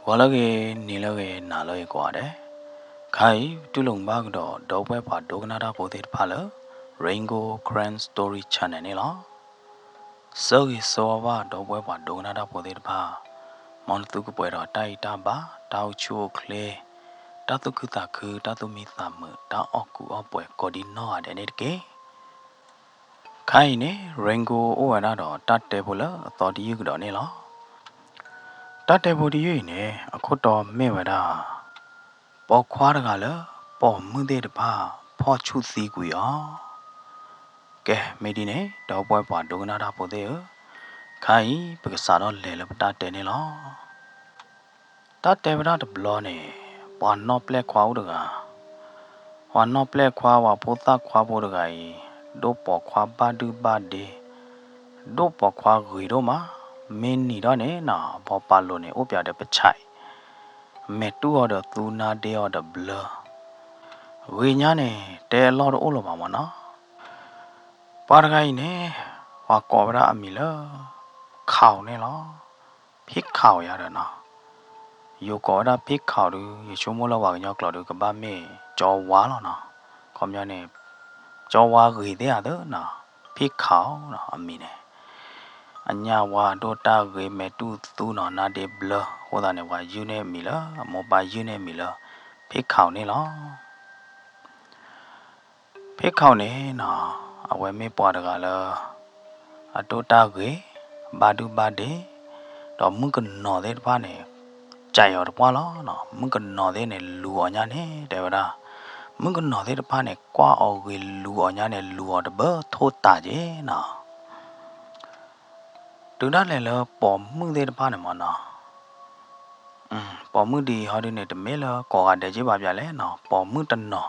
ဂီၤလၢအဂ့ၤ, နံၤလၢအဂ့ၤ, နၤလၢအဂ့ၤကိးဂၤဒဲး, ခါအံၤ ပတူၢ်လိာ်မုာ်ဘၣ်ကဒီး ဒီပုၢ်ဝဲၢ်ပှၤဒိကနၣ်တၢ်ဖိသ့ၣ်တဖၣ်လၢ Rain Gold Karen Story Channel န့ၣ်လီၤ. ဆၢဂ့ၤဆၢဝါဘၣ် ဒီပုၢ်ဝဲၢ်ပှၤဒိကနၣ်တၢ်ဖိသ့ၣ်တဖၣ်, မ်နသုကပှဲၤဒီးတၢ်အံၤတၢ်ဘၣ်, တၢ်အိၣ်ဆူၣ်အိၣ်ချ့, တၢ်သူၣ်ခုသးခု, တၢ်သူၣ်မံသးမုာ်, တၢ်အီၣ်ကူအီၣ်ပှဲၤ ကိးဒံနီၢ်ဂၤဒဲးန့ၣ်တက့ၢ်. ခါအံၤန့ၣ် Rain Gold အိၣ်ဝဲဒၣ်ဒီးတၢ်တဲဖိလၢအသီတယုၢ်ကဒီးန့ၣ်လီၤ. တၢ်တဲဖိတယုၢ်အံၤန့ၣ် အခိၣ်တီမ့ၢ်ဝဲဒၣ် ပိာ်ခွါတဂၤလၢပိာ်မုၣ်သ့ၣ်တဖၣ်ဖီၣ်ဆူၣ်သံကွံာ်အီၤ. ကဲ မ့ၢ်ဒ်န့ၣ် ဒီပုၢ်ဝဲၢ်ပှၤဒိကနၣ်တၢ်ဖိသ့ၣ်ဧၢ, ခါအံၤ ပကစးထီၣ်လဲၤလၢပတၢ်တဲန့ၣ်လီၤ. တၢ်တဲဝဲဒၣ်တဘျီန့ၣ် ပှၤနီၣ်ပျဲၢ်ခွါအိၣ်တဂၤ, ပှၤနီၣ်ပျဲၢ်ခွါ ပှၤဖိသၣ်ခွါဖိတဂၤအံၤ ဒိၣ်ပိာ်ခွါဘၣ်ဒုဘၣ်ဒ့, ဒိၣ်ပိာ်ခွါဂ့ၤဒိၣ်မး, မ့ၢ်နံၤထီၣ်န့ၣ်နီၤ အဘီပာ်လိၤန့ၣ် အိၣ်ပၠးဒီးပဆဲး, မဲာ်တူၢ်အီၤဒီးသူ နါဒ့အီၤဒီးဘျၢ, ဂ့ၤညါန့ၣ် တဲအလီၢ်တအိၣ်လၢၤဘၣ်မၢ်နီၤ. ပှၤတဂၤအံၤန့ၣ် ပှၤကိးဝဲဒၣ်အမံၤလၢ ခီၣ်န့ၣ်လီၤ. ဖံခီၣ်ယၤဒီးနီၤ, ယိၤကိးဝဲဒၣ်ဖံခီၣ်ဒုး ယဆိကမိၣ်လၢပှၤကညီကျိာ်ဒုး ကဘၣ်မ့ၢ်ကၠီဝါလီၤနီၤ. ခီပညီန့ၣ် ကၠီဝါဂ့ၤသ့ဧါသၢနီၤ, ဖံခီၣ်နီၤ အမံၤန့ၣ်, အညၣ်ဝါဒိၣ်တၢ်ဂ့ၤ မဲာ်တူၢ်သူနီၤ နါဒ့ဘျၢ, အဃိသတးန့ၣ် ပှၤယုၢ်န့ၢ်အမံၤလၢ အမိၢ်ပၢ်ယုၢ်န့ၢ်အမံၤလၢ ဖံခီၣ်န့ၣ်လီၤ. ဖံခီၣ်န့ၣ်နီၤ အဝဲမ့ၢ်ပှၤတဂၤလၢ အဒိၣ်တၢ်ဂ့ၤ, ဘၣ်ဒုဘၣ်ဒ့, ဒီးမုၣ်ကနီၤသ့ၣ်တဖၣ်န့ၣ် ကးအီၤတပှၢ်လီၤနီၤ. မုၣ်ကနီၤသ့ၣ်န့ၣ် လူၤအီၤညါန့ၣ် တဲဝဲဒၣ်, မုၣ်ကနီၤသ့ၣ်တဖၣ်န့ၣ် ကွၢ်အီၤဂ့ၤလူၤအီၤညါန့ၣ် လူၤအီၤတဘၢထိၣ်တးက့ၤနီၤ. တုၤဒၣ်လဲာ်လၢပိာ်မုၣ်သ့ၣ်တဖၣ်န့ၣ်မၢ်နီၤ, ပိာ်မုၣ်ဒ်အံၤဟီဒုန့ၣ် တမ့ၢ်လၢကိးဂၤဒဲးက့ဘၣ်ပၠးလဲၣ်နီၤ, ပိာ်မုၣ်တနီၤ,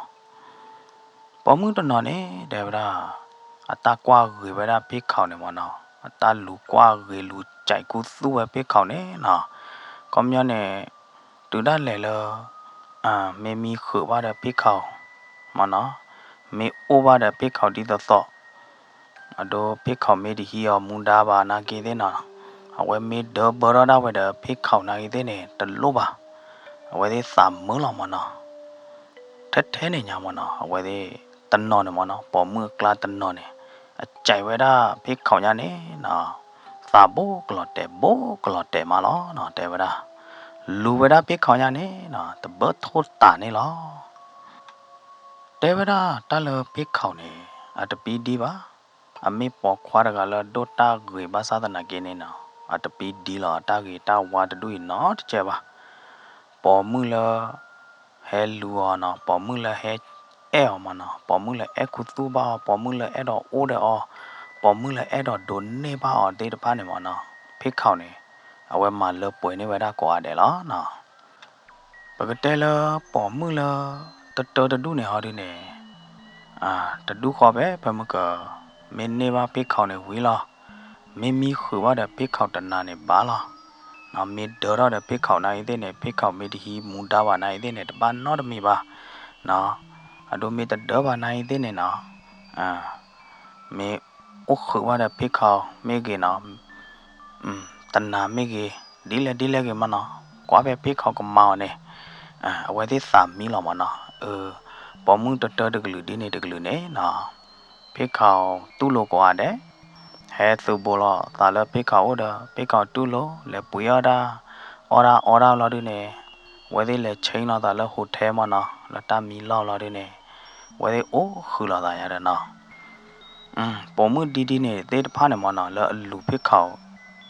ပိာ်မုၣ်တနီၤန့ၣ် တဲဝဲဒၣ် အတၢ်ကွၢ်ဂ့ၤဝဲဒၣ်ဖံခီၣ်န့ၣ်မၢ်နီၤ, အတၢ်လူၤကွၢ်ဂ့ၤလူၤကးကူသူဝဲဖံခီၣ်န့ၣ်နီၤ, ခီပညီန့ၣ် တုၤဒၣ်လဲာ်လၢ မ့ၢ်မံဃုာ်ဘၣ်ဒီးဖံခီၣ်မၢ်နီၤ, မ့ၢ်အိၣ်ဘၣ်ဒီးဖံခီၣ်ဒ်သိးသိး အဒိ ဖံခီၣ်မ့ၢ်တဟံးအီၤမူဒါဘၣ်နာ်က့သ့ၣ်နီၤ, အဝဲမ့ၢ်ဒၢဘၢထီၣ်ဒၣ်ဝဲဒီးဖံခီၣ်နာ်က့သ့ၣ်န့ၣ် တလိၣ်ဘၣ်, အဝဲသ့ၣ်သးမုာ်လီၤမၢ်နီၤ, ထဲထဲန့ၣ်ညါမၢ်နီၤ, အဝဲသ့ၣ်တနီၤန့ၣ်မၢ်နီၤ, ပိာ်မုၣ်အကျါတနီၤန့ၣ် အကးဝဲဒၣ်ဖံခီၣ်ညါန့ၣ်နီၤ, သးဘိကလီၤတဲာ်ဘိကလီၤတဲာ်မးလီၤနီၤ, တဲဝဲဒၣ် လူၤဝဲဒၣ်ဖံခီၣ်ညါန့ၣ်နီၤ တဘၢထိၣ်တးန့ၣ်လီၤ. တဲဝဲဒၣ်တၢ်လၢဖံခီၣ်န့ၣ် အတပံဒံဘၣ်, အမ့ၢ်ပိာ်ခွါတဂၤလၢဒိၣ်တၢ်ဂ့ၤဘၣ်ဆၣ်သနာ်က့န့ၣ်နီၤ, အတပံဒံလီၤ အတၢ်ဂ့ၤတၢ်ဝါတဒူၣ်အံၤနီတစဲးဘၣ်. ပိာ်မုၣ်လၢ ဟဲလူၤအီၤနီၤ, ပိာ်မုၣ်လၢဟဲအဲၣ်အီၤမၢ်နီၤ, ပိာ်မုၣ်လၢအဲၣ်ခူသူၣ်ဘၣ်အီၤ, ပိာ်မုၣ်လၢအဲၣ်ဒိးအိၣ်ဒီးအီၤ, ပိာ်မုၣ်လၢအဲၣ်ဒိးဒိးန့ၢ်ဘၣ်အီၤသ့ၣ်တဖၣ်န့ၣ်မၢ်နီၤ, ဖံခီၣ်န့ၣ် အဝဲမၤလၢပှဲၤန့ၢ်ဝဲဒၣ်ကိးဂၤဒဲးလီၤနီၤ. ပကတဲလၢပိာ်မုၣ်လၢ တတၢတဒူၣ်န့ၣ်ဟီဒုန့ၣ် တဒူၣ်ဃီဖဲ ဖဲမ့ၢ်က မ့ၢ်န့ၢ်ဘၣ်ဖံခီၣ်န့ၣ်ဝံၤလီၤ. မ့ၢ်မံဃုာ်ဘၣ်ဒီးဖံခီၣ်တနၤန့ၣ်ဘၣ်လီၤ. မ့ၢ်ဒၢထီၣ်ဒီးဖံခီၣ်နာ်က့သ့ၣ်န့ၣ် ဖံခီၣ်မ့ၢ်တဟံးမူဒါဘၣ်နာ်က့သ့ၣ်န့ၣ် တဘၣ်နီတမံၤဘၣ်. အဒိမ့ၢ်တဒၢဘၣ်နာ်က့သ့ၣ်န့ၣ်နီၤ မ့ၢ်အိၣ်ဃုာ်ဘၣ်ဒီးဖံခီၣ်မ့ၢ်ဂ့ၤနီၤ တနၤမ့ၢ်ဂ့ၤ ဒ်လဲၣ်ဒ်လဲၣ်ဂ့ၤမးနီၤ ကွၢ်ဖဲဖံခီၣ်ကမၤအီၤန့ၣ် အဝဲသ့ၣ်သးမံလီၤမးနီၤ. ပိာ်မုၣ်တတၢတကလုာ်ဒ်န့ၣ်တကလုာ်န့ၣ်နီၤ ဖံခီၣ်တူၢ်လိာ်ကိးဂၤဒဲး ဟဲသုးဘူးလိာ်သးလၢဖံခီၣ်အိၣ်ဒီး ဖံခီၣ်တူၢ်လိာ် လဲၤပှ့ၤအီၣ်ဒၣ် အီၣ်ဒၣ်အီဒၣ်လီၤဒုန့ၣ် အဝဲသ့ၣ်လဲၤဆ့လီၤသးလၢ hotel မးနီၤ လၢတၢ်မံလီၢ်လီၤဒုန့ၣ် အဝဲသ့ၣ်အိၣ်ဃုာ်လီၤသးယၤဒီးနီၤ ပိာ်မုၣ်ဒ်ဒ်န့ၣ်သ့ၣ်တဖၣ်န့ၣ်မးနီၤ လၢအလူၤဖံခီၣ်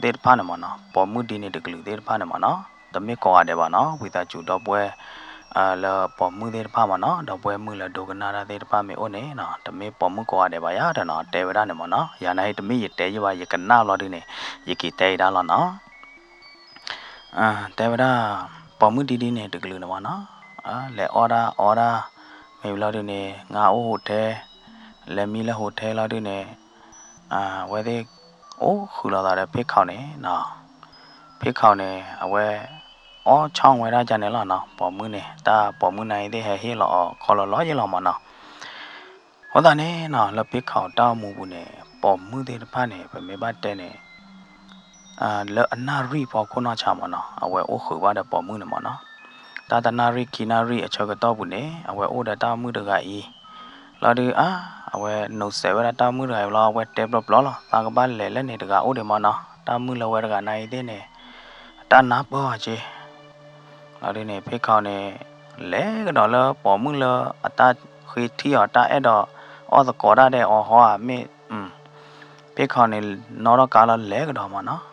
သ့ၣ်တဖၣ်န့ၣ်မးနီၤ ပိာ်မုၣ်ဒ်န့ၣ်တကလုာ်သ့ၣ်တဖၣ်န့ၣ်မးနီၤ တမ့ၢ်ကိးဂၤဒဲးဘၣ်နီၤ ဝံသးစူၤဒီပုၢ်ဝဲၢ် လၢပိာ်မုၣ်သ့ၣ်တဖၣ်မးနီၤ ဒီပုၢ်ဝဲၢ်မုၣ်လၢဒိကနၣ်တၢ်သ့ၣ်တဖၣ်မ့ၢ်အိၣ်န့ၣ်နီၤ တမ့ၢ်ပိာ်မုၣ်ကိးဂၤဒဲးဘၣ်ယၤဒီးနီၤ တဲဝဲဒၣ်န့ၣ်မးနီၤ ယၤနာ်ဟ့ၣ်တမ့ၢ်ယတဲယံၢ်ဘၣ် ယကနၣ်လီၤဒုန့ၣ် ယက့ၤတဲအံၤဒၣ်လီၤနီၤ တဲဝဲဒၣ် ပိာ်မုၣ်ဒ်ဒ်န့ၣ်တကလုာ်န့ၣ်မးနီၤ လဲၤအီၣ်ဒၣ်အီဒၣ် မ့ၢ်ဝံၤလီၤဒုန့ၣ် ငါအိၣ် hotel လဲၤမံလၢ hotel လီၤဒုန့ၣ် အဝဲသ့ၣ်အိၣ်ဃုာ်လီၤသးဒီးဖံခီၣ်န့ၣ်နီၤ ဖံခီၣ်န့ၣ် အဝဲ အီၣ်ဆီၣ်ဝဲဒၣ်ကန့ၣ်လီၤနီၤ ပိာ်မုၣ်န့ၣ် တၢ်ပိာ်မုၣ်နာ်က့သ့ၣ် ဟဲဟ့ၣ်လီၤအီၤခီလီၤလီၤယ့ၢ်လီၤမးနီၤ အဃိသတးန့ၣ်နီၤ လၢဖံခီၣ်တၢ်အိၣ်မူပူၤန့ၣ် ပိာ်မုၣ်သ့ၣ်တဖၣ်န့ၣ် ပမ့ၢ်ဘၣ်တဲန့ၣ် လၢအနၣ်ရံၣ်ဖီခိၣ်နီၢ်ဆါမ့ၢ်နီၤ အဝဲအိၣ်ဃုာ်ဘၣ်ဒီးပိာ်မုၣ်န့ၣ်မ့ၢ်နီၤ. တၢ်တနၣ်ရံၣ်ခံနၣ်ရံၣ်အဆၢကတီၢ်ပူၤန့ၣ် အဝဲအိၣ်ဒီးတၢ်မုၣ်တဂၤအံၤ လီၤဒုးအါ အဝဲနိးစဲးဝဲဒၣ်တၢ်မုၣ်တဂၤအံၤလီၤ အဝဲတဲပျီပျီလီၤ သးကဘၣ်လဲၤလၢန့ၣ်တဂၤအိၣ်ဒံးမ့ၢ်နီၤ တၢ်မုၣ်လၢဝဲတဂၤနၤအံၤသ့ၣ်န့ၣ် အတၢ်နၢ်ပၢၢ်အီၤက့ လီၤဒုးန့ၣ် ဖ့ခီန့ၣ် လဲၤကဒီးလၢပိာ်မုၣ်လၢအတၢ်ဃ့ထံၣ်အီၤ တၢ်အဲၣ်ဒိးအီၣ်သကိးတၢ်ဒဲးအီၤဟီဧါ မ့ၢ် ဖ့ခီန့ၣ် နီၣ်ထီၣ်ကါလီၤလဲၤကဒီးမ့ၢ်နီၤ.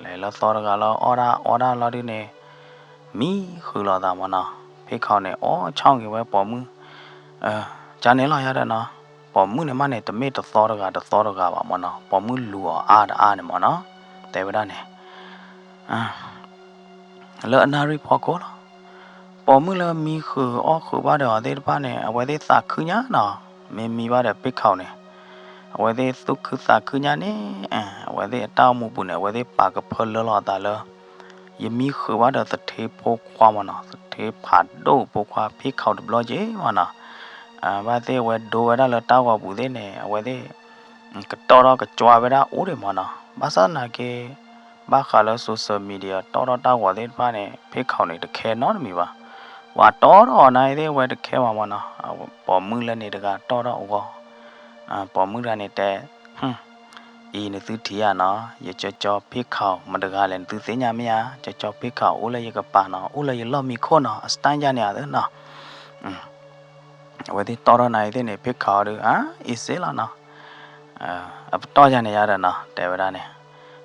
လဲၤလၢသီတဂၤလီၤ အီၣ်ဒၣ်အီဒၣ်လီၤဒုးန့ၣ် မံဃုာ်လိာ်သးမ့ၢ်နီၤ. ဖ့ခီန့ၣ် အီၣ်ဆီၣ်က့ၤဝဲပိာ်မုၣ် ကန့ၣ်လီၤယၤဒီးနီၤ ပိာ်မုၣ်န့ၣ်မးန့ၣ် တမ့ၢ်တသီတဂၤတသီတဂၤဘၣ်မ့ၢ်နီၤ ပိာ်မုၣ်လူၤအီၤအါတအါန့ၣ်မ့ၢ်နီၤ တဲဝဲဒၣ်န့ၣ် လၢအနၣ်ရံၣ်ဖီခိၣ်လီၤ. ပိာ်မုၣ်လၢမံဃုာ်အီၣ်ဃုာ်ဘၣ်ဒီးအီၤသ့ၣ်တဖၣ်န့ၣ် အဝဲသ့ၣ်သးခုညါနီၤ မ့ၢ်မံဘၣ်ဒီးဖ့ခီန့ၣ် အဝဲသ့ၣ်သူၣ်ခုသးခုညါန့ၣ် အဝဲသ့ၣ်အတၢ်အိၣ်မူပူၤန့ၣ် အဝဲသ့ၣ်ပာ်ကဖၢလၢလီၤအသးလၢ ယမံဃုာ်ဘၣ်ဒီးသထ့ဖိခွါမ့ၢ်နီၤ သထ့ဖးဒိၣ်ဖိခွါဖ့ခီတဘျီက့မ့ၢ်နီၤ ဘၣ်သ့ၣ်အဝဲဒိဝဲဒၣ်လၢတၢ်ဂီၤပူၤသ့ၣ်န့ၣ် အဝဲသ့ၣ် ကတီၢ်ထီၣ်ကကွၢ်ဝဲဒၣ်အိၣ်ဒံးမ့ၢ်နီၤ ဘၣ်ဆၣ်သနာ်က့ ဘၣ်ဃးလၢ social media တီၢ်ထီၣ်တၢ်ဂီၤသ့ၣ်တဖၣ်န့ၣ် ဖ့ခီန့ၣ် တခဲနီတမံၤဘၣ် ပှၤတီၢ်ထီၣ်အီၤနၤအံၤသ့ၣ် အဝဲတခဲဘၣ်မ့ၢ်နီၤ ပိာ်မုၣ်လၢန့ၣ်တဂၤတီၢ်ထီၣ်အဂီၢ် ပိာ်မုၣ်တဂၤန့ၣ်တဲ အံၤနသုထံၣ်ဧါနီၤ ယကၠီကၠီဖ့ခီမတဂၤလဲၣ် နသုသ့ၣ်ညါမ့ၢ်ဧါ ကၠီကၠီဖ့ခီအိၣ်လၢယကပၤနီၤ အိၣ်လၢယလီၢ်မံခိၣ်နီၤ အstyleယါန့ၣ်ဧါသ့ၣ်နီၤ အဝဲသ့ၣ်တီၢ်ထီၣ်နၤအံၤသ့ၣ်န့ၣ် ဖ့ခီအီၤဒုး အါ easyလီၤနီၤ အပတီၢ်ယါန့ၣ်ယါဒီးနီၤ တဲဝဲဒၣ်န့ၣ်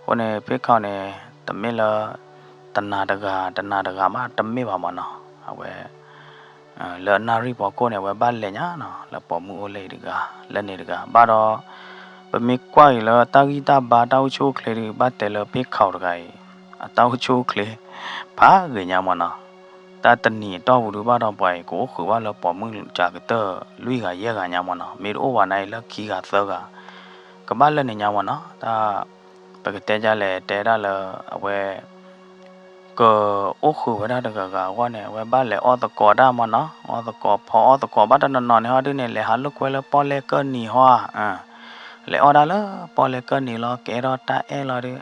အဃိန့ၣ် ဖ့ခီန့ၣ် တမ့ၢ်လၢ တနၤတဂၤ တနၤတဂၤမး တမ့ၢ်ဘၣ်မ့ၢ်နီၤ အဝဲ လၢအနၣ်ရံၣ်ဖီခိၣ်န့ၣ် အဝဲဘၣ်လဲၤညါနီၤ လၢပိာ်မုၣ်အိၣ်လၢအံၤတဂၤ လၢန့ၣ်တဂၤ ဘၣ်ဒီး ပမ့ၢ်ကွၢ်အံၤလၢတၢ်ဂံၢ်တၢ်ဘါတၢ်အိၣ်ဆူၣ်အိၣ်ချ့ဒုး ဘၣ်တဲလၢဖ့ခီတဂၤအံၤ အတၢ်အိၣ်ဆူၣ်အိၣ်ချ့ ဖးဂ့ၤညါမ့ၢ်နီၤ တၢ်တနံၤအတီၢ်ပူၤဒုးဘၣ်ဒီးပှၤအံၤ ကအိၣ်ဃုာ်ဘၣ်လၢပိာ်မုၣ်ကကတၢၢ်လွံၢ်ဂၤယဲၢ်ဂၤညါမ့ၢ်နီၤ မ့ၢ်တအိၣ်ဘၣ်နၤအံၤလၢခံဂၤသၢဂၤ ကဘၣ်လၢန့ၣ်ညါမ့ၢ်နီၤ တၢ် ပကတဲဒ်လဲၣ် တဲဒၣ်လၢ အဝဲ ကအိၣ်ဃုာ်ဝဲဒၣ်တဂၤဂၤအဂီၢ်န့ၣ် အဝဲဘၣ်လဲၤအီၣ်သကိးတၢ်မ့ၢ်နီၤ အီၣ်သကိးဖီအီၣ်သကိးဘၣ်တနီၤနီၤန့ၣ်ဟီဒုးန့ၣ် လဲၤဟးလိာ်ကွဲလၢပီၣ်လဲၣ်ကၢၢ်နံၤဟီဧါ လဲၤအီၣ်ဒၣ်လၢပီၣ်လဲၣ်ကၢၢ်နံၤလီၤ ကအဲၣ်ဒိးတၢ်အဲၣ်လီၤဒုး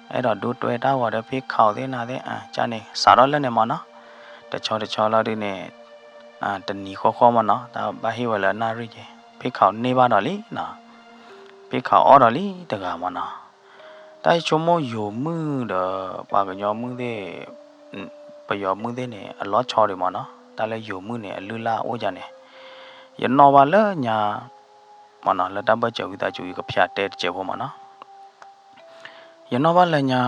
အဲၣ်ဒိးဒိတွဲတၢ်ဂီၤဒီးဖ့ခီသ့ၣ်နၤသ့ၣ် ကန့ၣ် စးထီၣ်လၢန့ၣ်မ့ၢ်နီၤ တဆီတဆီလီၤဒုးန့ၣ် တနံၤဃီဃီမ့ၢ်နီၤ တၢ်ဘၣ်ဟ့ၣ်ဝဲလၢအနၣ်ရံၣ်က့ၤ ဖ့ခီန့ၢ်ဘၣ်ဒီးလံနီၤ ဖ့ခီအီၣ်ဒီးလံတဂၤမ့ၢ်နီၤ တၢ်ယဆိကမိၣ်ယိၤမုၣ်ဒီး ပှၤကညီမုၣ်သ့ၣ် ပယီၤမုၣ်သ့ၣ်န့ၣ် အလီၤဆီဒံးမ့ၢ်နီၤ တၢ်လၢယိၤမုၣ်န့ၣ် အလုၢ်အလၢ်အိၣ်ယါန့ၣ် ယနီၣ်ဘၣ်လၢညါ မ့ၢ်နီၤ လၢတၢ်ဘၢၣ်စၢၤဝံသးစူၤ ယကဖျါတဲတစဲးဖိမ့ၢ်နီၤ ယနီၣ်ဘၣ်လၢညါ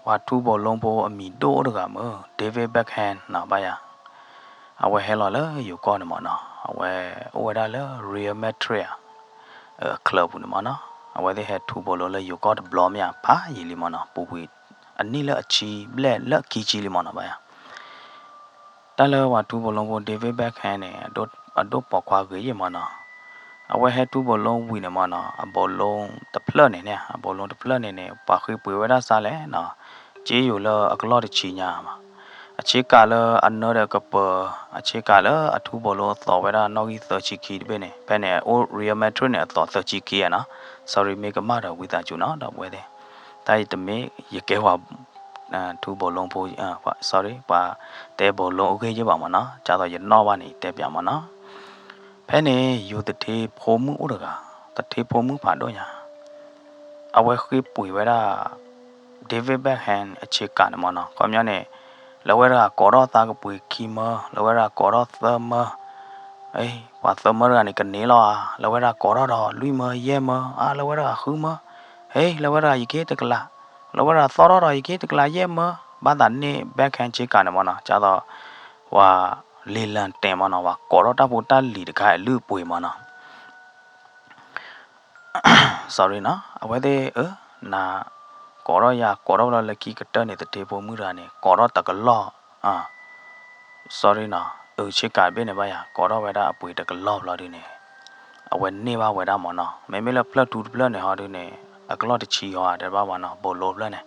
ပှၤထူဘိးလိဖိအမံၤဒိၣ်အိၣ်တဂၤမ့ၢ် David Beckham နီၤ ဘၣ်ယၤ အဝဲဟဲလီၤလၢယိၤကီၢ်န့ၣ်မ့ၢ်နီၤ အဝဲအိၣ်ဝဲဒၣ်လၢ Real Madrid အ club ပူၤန့ၣ်မ့ၢ်နီၤ အဝဲသ့ၣ်ဟဲထူဘိးလိလၢယိၤကီၢ်တဘျီမ့ၢ်ဧါ ဖးယံာ်လံမ့ၢ်နီၤ ပူၤကွံာ် အနံၣ်လၢအဆံဘျဲၣ်လၢအခံဆံလံမ့ၢ်နီၤ ဘၣ်ယၤ တၢ်လၢပှၤထူဘိးလိဖိ David Beckham န့ၣ် အဒိၣ်ပိာ်ခွါဂ့ၤယဲၢ်မ့ၢ်နီၤ အဝဲဟဲထူဘိးလိဝံၤန့ၣ်မ့ၢ်နီၤ အဘိးလိတဖျၢၣ်န့ၣ်န့ၣ် အဘိးလိတဖျၢၣ်န့ၣ်န့ၣ် ပှၤဃ့ပှ့ၤဝဲဒၣ်စၢ်လဲၣ်နီၤ က့ယိာ်လၢအကလီၢ်တဆံညါမး အဆ့ကၤလၢအနၢဒီးကပၢၤ အဆ့ကၤလၢအထူဘိးလိအသီးဝဲဒၣ်နီၣ်ဂံၢ်သၢဆံခံတဘ့ၣ်န့ၣ် ဖဲန့ၣ်အိၣ် Real Madrid န့ၣ် အသီးသၢဆံခံနီၤ sorry မ့ၢ်ကမၣ်ဒီးဝံသးစူၤနီၤ ဒီပုၢ်ဝဲၢ်သ့ၣ် တၢ်အံၤတမ့ၢ်ယကဲဝဲ ထူဘိးလိဖိ sorry ပှၤတဲဘိးလိအဂ့ၢ်ယဲၢ်ဘၣ်မ့ၢ်နီၤ ဒ်သိးယနီၣ်ဘၣ်န့ၣ် ယတဲပၠးမ့ၢ်နီၤ ဖဲန့ၣ် ယိၤသထ့ဖိမုၣ်အိၣ်တဂၤ သထ့ဖိမုၣ်ဖးဒိၣ်ညါ အဝဲဃ့ပှ့ၤဝဲဒၣ် David Beckham အဆ့ကၤန့ၣ်မ့ၢ်နီၤ ခီပညီန့ၣ် လၢဝဲတဂၤကိးထီၣ်သးကပှ့ၤခံမၢ လၢဝဲတဂၤကိးထီၣ်သၢမၢ ပှၤသၢမၢတဂၤန့ၣ် ကန့ၢ်လီၤဧါ လၢဝဲတဂၤကိးထီၣ်ဒီးလွံၢ်မၢယဲၢ်မၢ အါ လၢဝဲတဂၤဃုမၢ ဟ့ လၢဝဲတဂၤယကဟ့ၣ်တကလး လၢဝဲတဂၤသီၣ်ထီၣ်ဒီးယကဟ့ၣ်တကလးယဲၢ်မၢ ဘၣ်သးန့ၢ် Beckham ဆ့ကၤန့ၣ်မ့ၢ်နီၤ ဒ်သိး ပှၤလံၤလၢတဲာ်မ့ၢ်နီၤ ပှၤကိးထီၣ်တၢ်ဖိတၢ်လံၤတခါအလုၢ်အပှ့ၤမ့ၢ်နီၤ sorry နီၤ အဝဲသ့ၣ် အၢ နၤ ကိးထီၣ်ယၤ ကိးထီၣ်ဝဲလၢခံကတၢၢ်န့ၣ် သထ့ဖိမုၣ်တဂၤန့ၣ် ကိးထီၣ်တကလီၢ် sorry နီၤ အၢ ဆ့ကၤတဘ့ၣ်န့ၣ်ဘၣ်ယၤ ကိးထီၣ်ဝဲဒၣ်အပှ့ၤတကလီၢ်ဘျီဒုန့ၣ် အဝဲန့ၢ်ဘၣ်ဝဲဒၣ်မ့ၢ်နီၤ မ့မ့ၢ်လၢဖျၢၣ်ထူတဖျၢၣ်န့ၣ်ဟီဒုန့ၣ် အကလီၢ်တဆံဟီတဲဘၣ်မ့ၢ်နီၤ ဘိးလိဖျၢၣ်န့ၣ်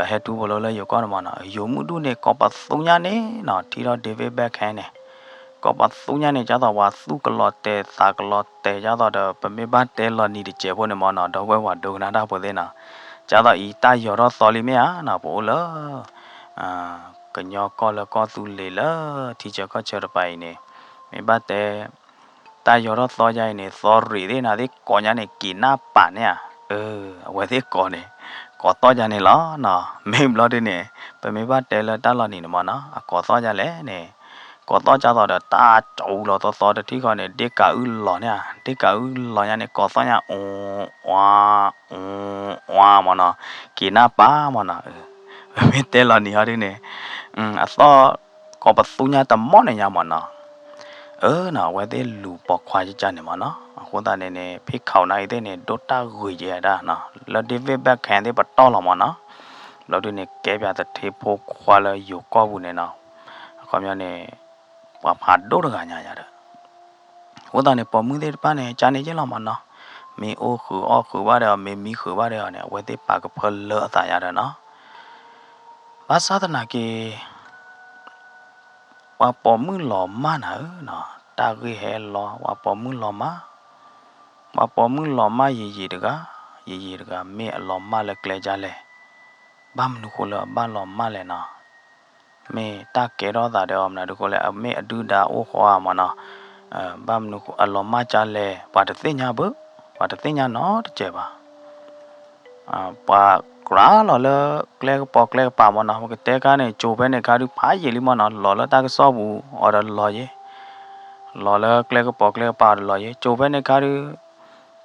အဟဲထူဘိးလိလၢယိၤကီၢ်န့ၣ်မ့ၢ်နီၤ ယိၤမုၣ်ဒူၣ်န့ၣ် ကိးပသူညါန့ၣ်နီၤ ထံၣ်ထီၣ် David Beckham န့ၣ် ကိးပသူညါန့ၣ် ဒ်သိးပှၤသူၣ်ကလီၤတဲာ်သးကလီၤတဲာ် ဒ်သိးဒီး ပမ့ၢ်ဘၣ်တဲလီၤနံၤတစဲးဖိန့ၣ်မ့ၢ်နီၤ ဒီပုၢ်ဝဲၢ်ပှၤဒိကနၣ်တၢ်ဖိသ့ၣ်နီၤ ကၢ်သိးအံၤ တၢ်ယီၤထီၣ်သီလံမ့ၢ်ဧါနီၤ, ပအိၣ်လၢ ကညီကီၢ်လၢကီၢ်သူလ့ၤလၢ ထံဆၢကီၢ်ဆၢတပၤအံၤန့ၣ်, မ့ၢ်ဘၣ်တဲ တၢ်ယီၤထီၣ်သီယါအံၤန့ၣ် သီရ့ၣ်သ့ၣ်နၤသ့ၣ်ကိးညါန့ၣ် က့ၤနၢ်ပာ်န့ၣ်ဧါ, အၢ အဝဲသ့ၣ်ကိးန့ၣ် ကိးသီၣ်ယါန့ၣ်လီၤနီၤ, မ့ၢ်ဘျီဒုန့ၣ် ပမ့ၢ်ဘၣ်တဲလၢတၢ်လီၤနံၤန့ၣ်မ့ၢ်နီၤ အကိးသီၣ်ယါလဲၣ်န့ၣ်, ကိးသီၣ်ကၢ်သိးဒီး တၢ်ကၠူလီၤသီသီတထံၣ်ဃီန့ၣ် ဒ့ၣ်ကးအုၣ်လီၤန့ၣ်ဧါ, ဒ့ၣ်ကးအုၣ်လီၤညါန့ၣ် ကိးသီၣ်ညါ အူ အူ အူမ့ၢ်နီၤ, က့ၤနၢ်ပာ်မ့ၢ်နီၤ, ပမ့ၢ်တဲလီၤနံၤဟီဒုန့ၣ် အသီၣ်ကိးပသူညါတမီၣ်န့ၣ်ညါမ့ၢ်နီၤ, အၢနီၤ အဝဲသ့ၣ်လူၤပိာ်ခွါကကၢ်န့ၣ်မ့ၢ်နီၤ, အဃိသတးန့ၣ်န့ၣ် ဖံးခးနၤအံၤသ့ၣ်န့ၣ် ဒိၣ်တၢ်ဂ့ၤကဲဒၣ်နီၤ, လၢ David Beckham သ့ၣ်ပတီၢ်လီၤမ့ၢ်နီၤ, ဘျီဒုန့ၣ် ကဲပၠးသထ့ဖိခွါလၢယိၤကီၢ်ပူၤန့ၣ်နီၤ, အခီပညီန့ၣ် ပှၤဖးဒိၣ်တဂၤညါယါဒီး အဃိသတးန့ၣ် ပိာ်မုၣ်သ့ၣ်တဖၣ်န့ၣ် ကန့ၣ်က့လီၤမ့ၢ်နီၤ, မ့ၢ်အိၣ်ဃုာ်အီၣ်ဃုာ်ဘၣ်ဒီးအီၤ မ့ၢ်မံဃုာ်ဘၣ်ဒီးအီၤန့ၣ် အဝဲသ့ၣ်ပာ်ကဖၢလၢအသးယါဒီးနီၤ, ဘၣ်ဆၣ်သနာ်က့ ပှၤပိာ်မုၣ်လီၤမၢ်နၤဧၢနီၤ, တၢ်ဂ့ၢ်ဟဲလီၤ ပှၤပိာ်မုၣ်လီၤမၢ်, ပှၤပိာ်မုၣ်လီၤမၢ်ယံာ်ယံာ်တဂၤ, ယံာ်ယံာ်တဂၤ မ့ၢ်အလီၤမၢ်လၢကျဲဒ်လဲၣ်, ဘၣ်မနုၤဃိလၢအဘၣ်လီၤမၢ်လဲၣ်နီၤ မ့ၢ်တၢ်ကဲထီၣ်သးဒီးအီၤမနုၤဒုဃိလဲၣ်, အမ့ၢ်အဒုၣ်ဒါအိၣ်ဃီဧါမ့ၢ်နီၤ, ဘၣ်မနုၤအလီၤမၢ်ကၢ်လဲၣ် ပှၤတသ့ၣ်ညါဘၣ်, ပှၤတသ့ၣ်ညါနီတစဲးဘၣ်. ပှၤကြၢးလီၤလၢကျဲကပီၤကျဲကပၤမ့ၢ်နီၤ, ပကတဲခါန့ၣ် ကၠိၤဖဲန့ၣ်ခါဒုးဖးယံာ်လံမ့ၢ်နီၤ, လီၤလၢတၢ်ကစီၣ်ပူၤအီၤဒီးလီၤယ့ၤ, လီၤလၢကျဲကပီၤကျဲကပၤအီၤဒီးလီၤယ့ၤ, ကၠိၤဖဲန့ၣ်ခါဒုး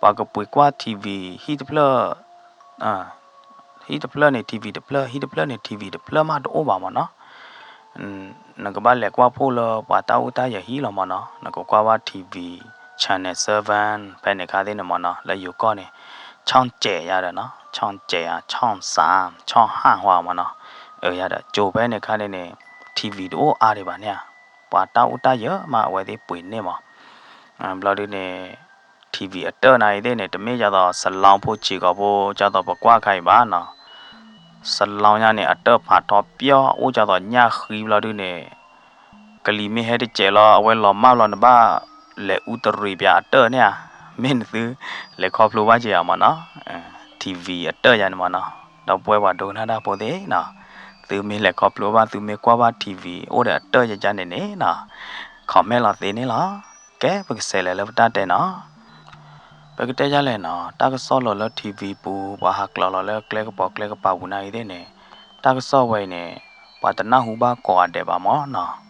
ပှၤကပှ့ၤကွၢ် ထံဝံၤ ဟံၣ်တဖျၢၣ် ဟံၣ်တဖျၢၣ်န့ၣ် ထံဝံၤတဖျၢၣ်, ဟံၣ်တဖျၢၣ်န့ၣ် ထံဝံၤတဖျၢၣ်မးတအိၣ်ဘၣ်မ့ၢ်နီၤ. နကဘၣ်လဲၤကွၢ်ဖှိၣ်လၢပှၤတၢ်အိၣ်တၢ်ယၢၤဟံၣ်လီၤမ့ၢ်နီၤ, နကကွၢ်ဘၣ် ထံဝံၤ channel seven ဖဲန့ၣ်ခါသ့ၣ်န့ၣ်မ့ၢ်နီၤ, လၢယိၤကီၢ်န့ၣ် ช่องเจ็ด ယါဒီးနီၤ, ช่องเจ็ด อ่ะ ช่องสาม ช่องห้า ဟီမ့ၢ်နီၤ, အၢ ယါဒီး ကၠိၤဖဲန့ၣ်ခါန့ၣ်န့ၣ် ထံဝံၤတအိၣ်အါဒံးဘၣ်န့ၣ်ဧါ, ပှၤတၢ်အိၣ်တၢ်ယၢၤမးအဝဲသ့ၣ်ပှ့ၤန့ၢ်မး, ဘျီဒုန့ၣ် ထံဝံၤအတၢၢ်နၤအံၤသ့ၣ်န့ၣ် တမ့ၢ်ဒ်သိး စလီပူၤစ့ၢ်ကီးဖိ ဒ်သိးပကွၢ်ခါအံၤဘၣ်နီၤ. စလီညါန့ၣ် အတၢၢ်ဖးထီပျီ အိၣ်ဒ်သိးညၣ်ဃံဘျီဒုန့ၣ် ကလံၤမ့ၢ်ဟဲတစဲးလီၤ အဝဲလီၤမၢ်ဘျီ နဘၣ်လဲၤအူတရံးပၠးအတၢၢ်န့ၣ်ဧါ, မ့ၢ်နသုလဲၤခီဖျိဘၣ်က့ၤဧါမ့ၢ်နီၤ. ထံဝံၤ အတၢၢ်ယါန့ၣ်မ့ၢ်နီၤ, ဒီပုၢ်ဝဲၢ်ပှၤဒိကနၣ်တၢ်ဖိသ့ၣ်နီၤ, သုမ့ၢ်လဲၤခီဖျိဘၣ် သုမ့ၢ်ကွၢ်ဘၣ်ထံဝံၤ အိၣ်ဒီးအတၢၢ်ယါန့ၣ်န့ၣ်နီၤ, comment လီၤသ့န့ၣ်လီၤ. ကဲ ပကစးလဲၤလၢပတၢ်တဲနီၤ. ပကတဲယါလဲၣ်နီၤ, တၢ်ကစီၣ်လီၤလၢထံဝံၤပူၤ ပှၤဟးကျၢၤလီၤလၢကျဲကပီၤကျဲကပၤပူၤနၤအံၤသ့ၣ်န့ၣ်, တၢ်ကစီၣ်ဝဲအံၤန့ၣ် ပှၤတနၢ်ဟူဘၣ်ကိးဂၤဒဲးဘၣ်မ့ၢ်နီၤ.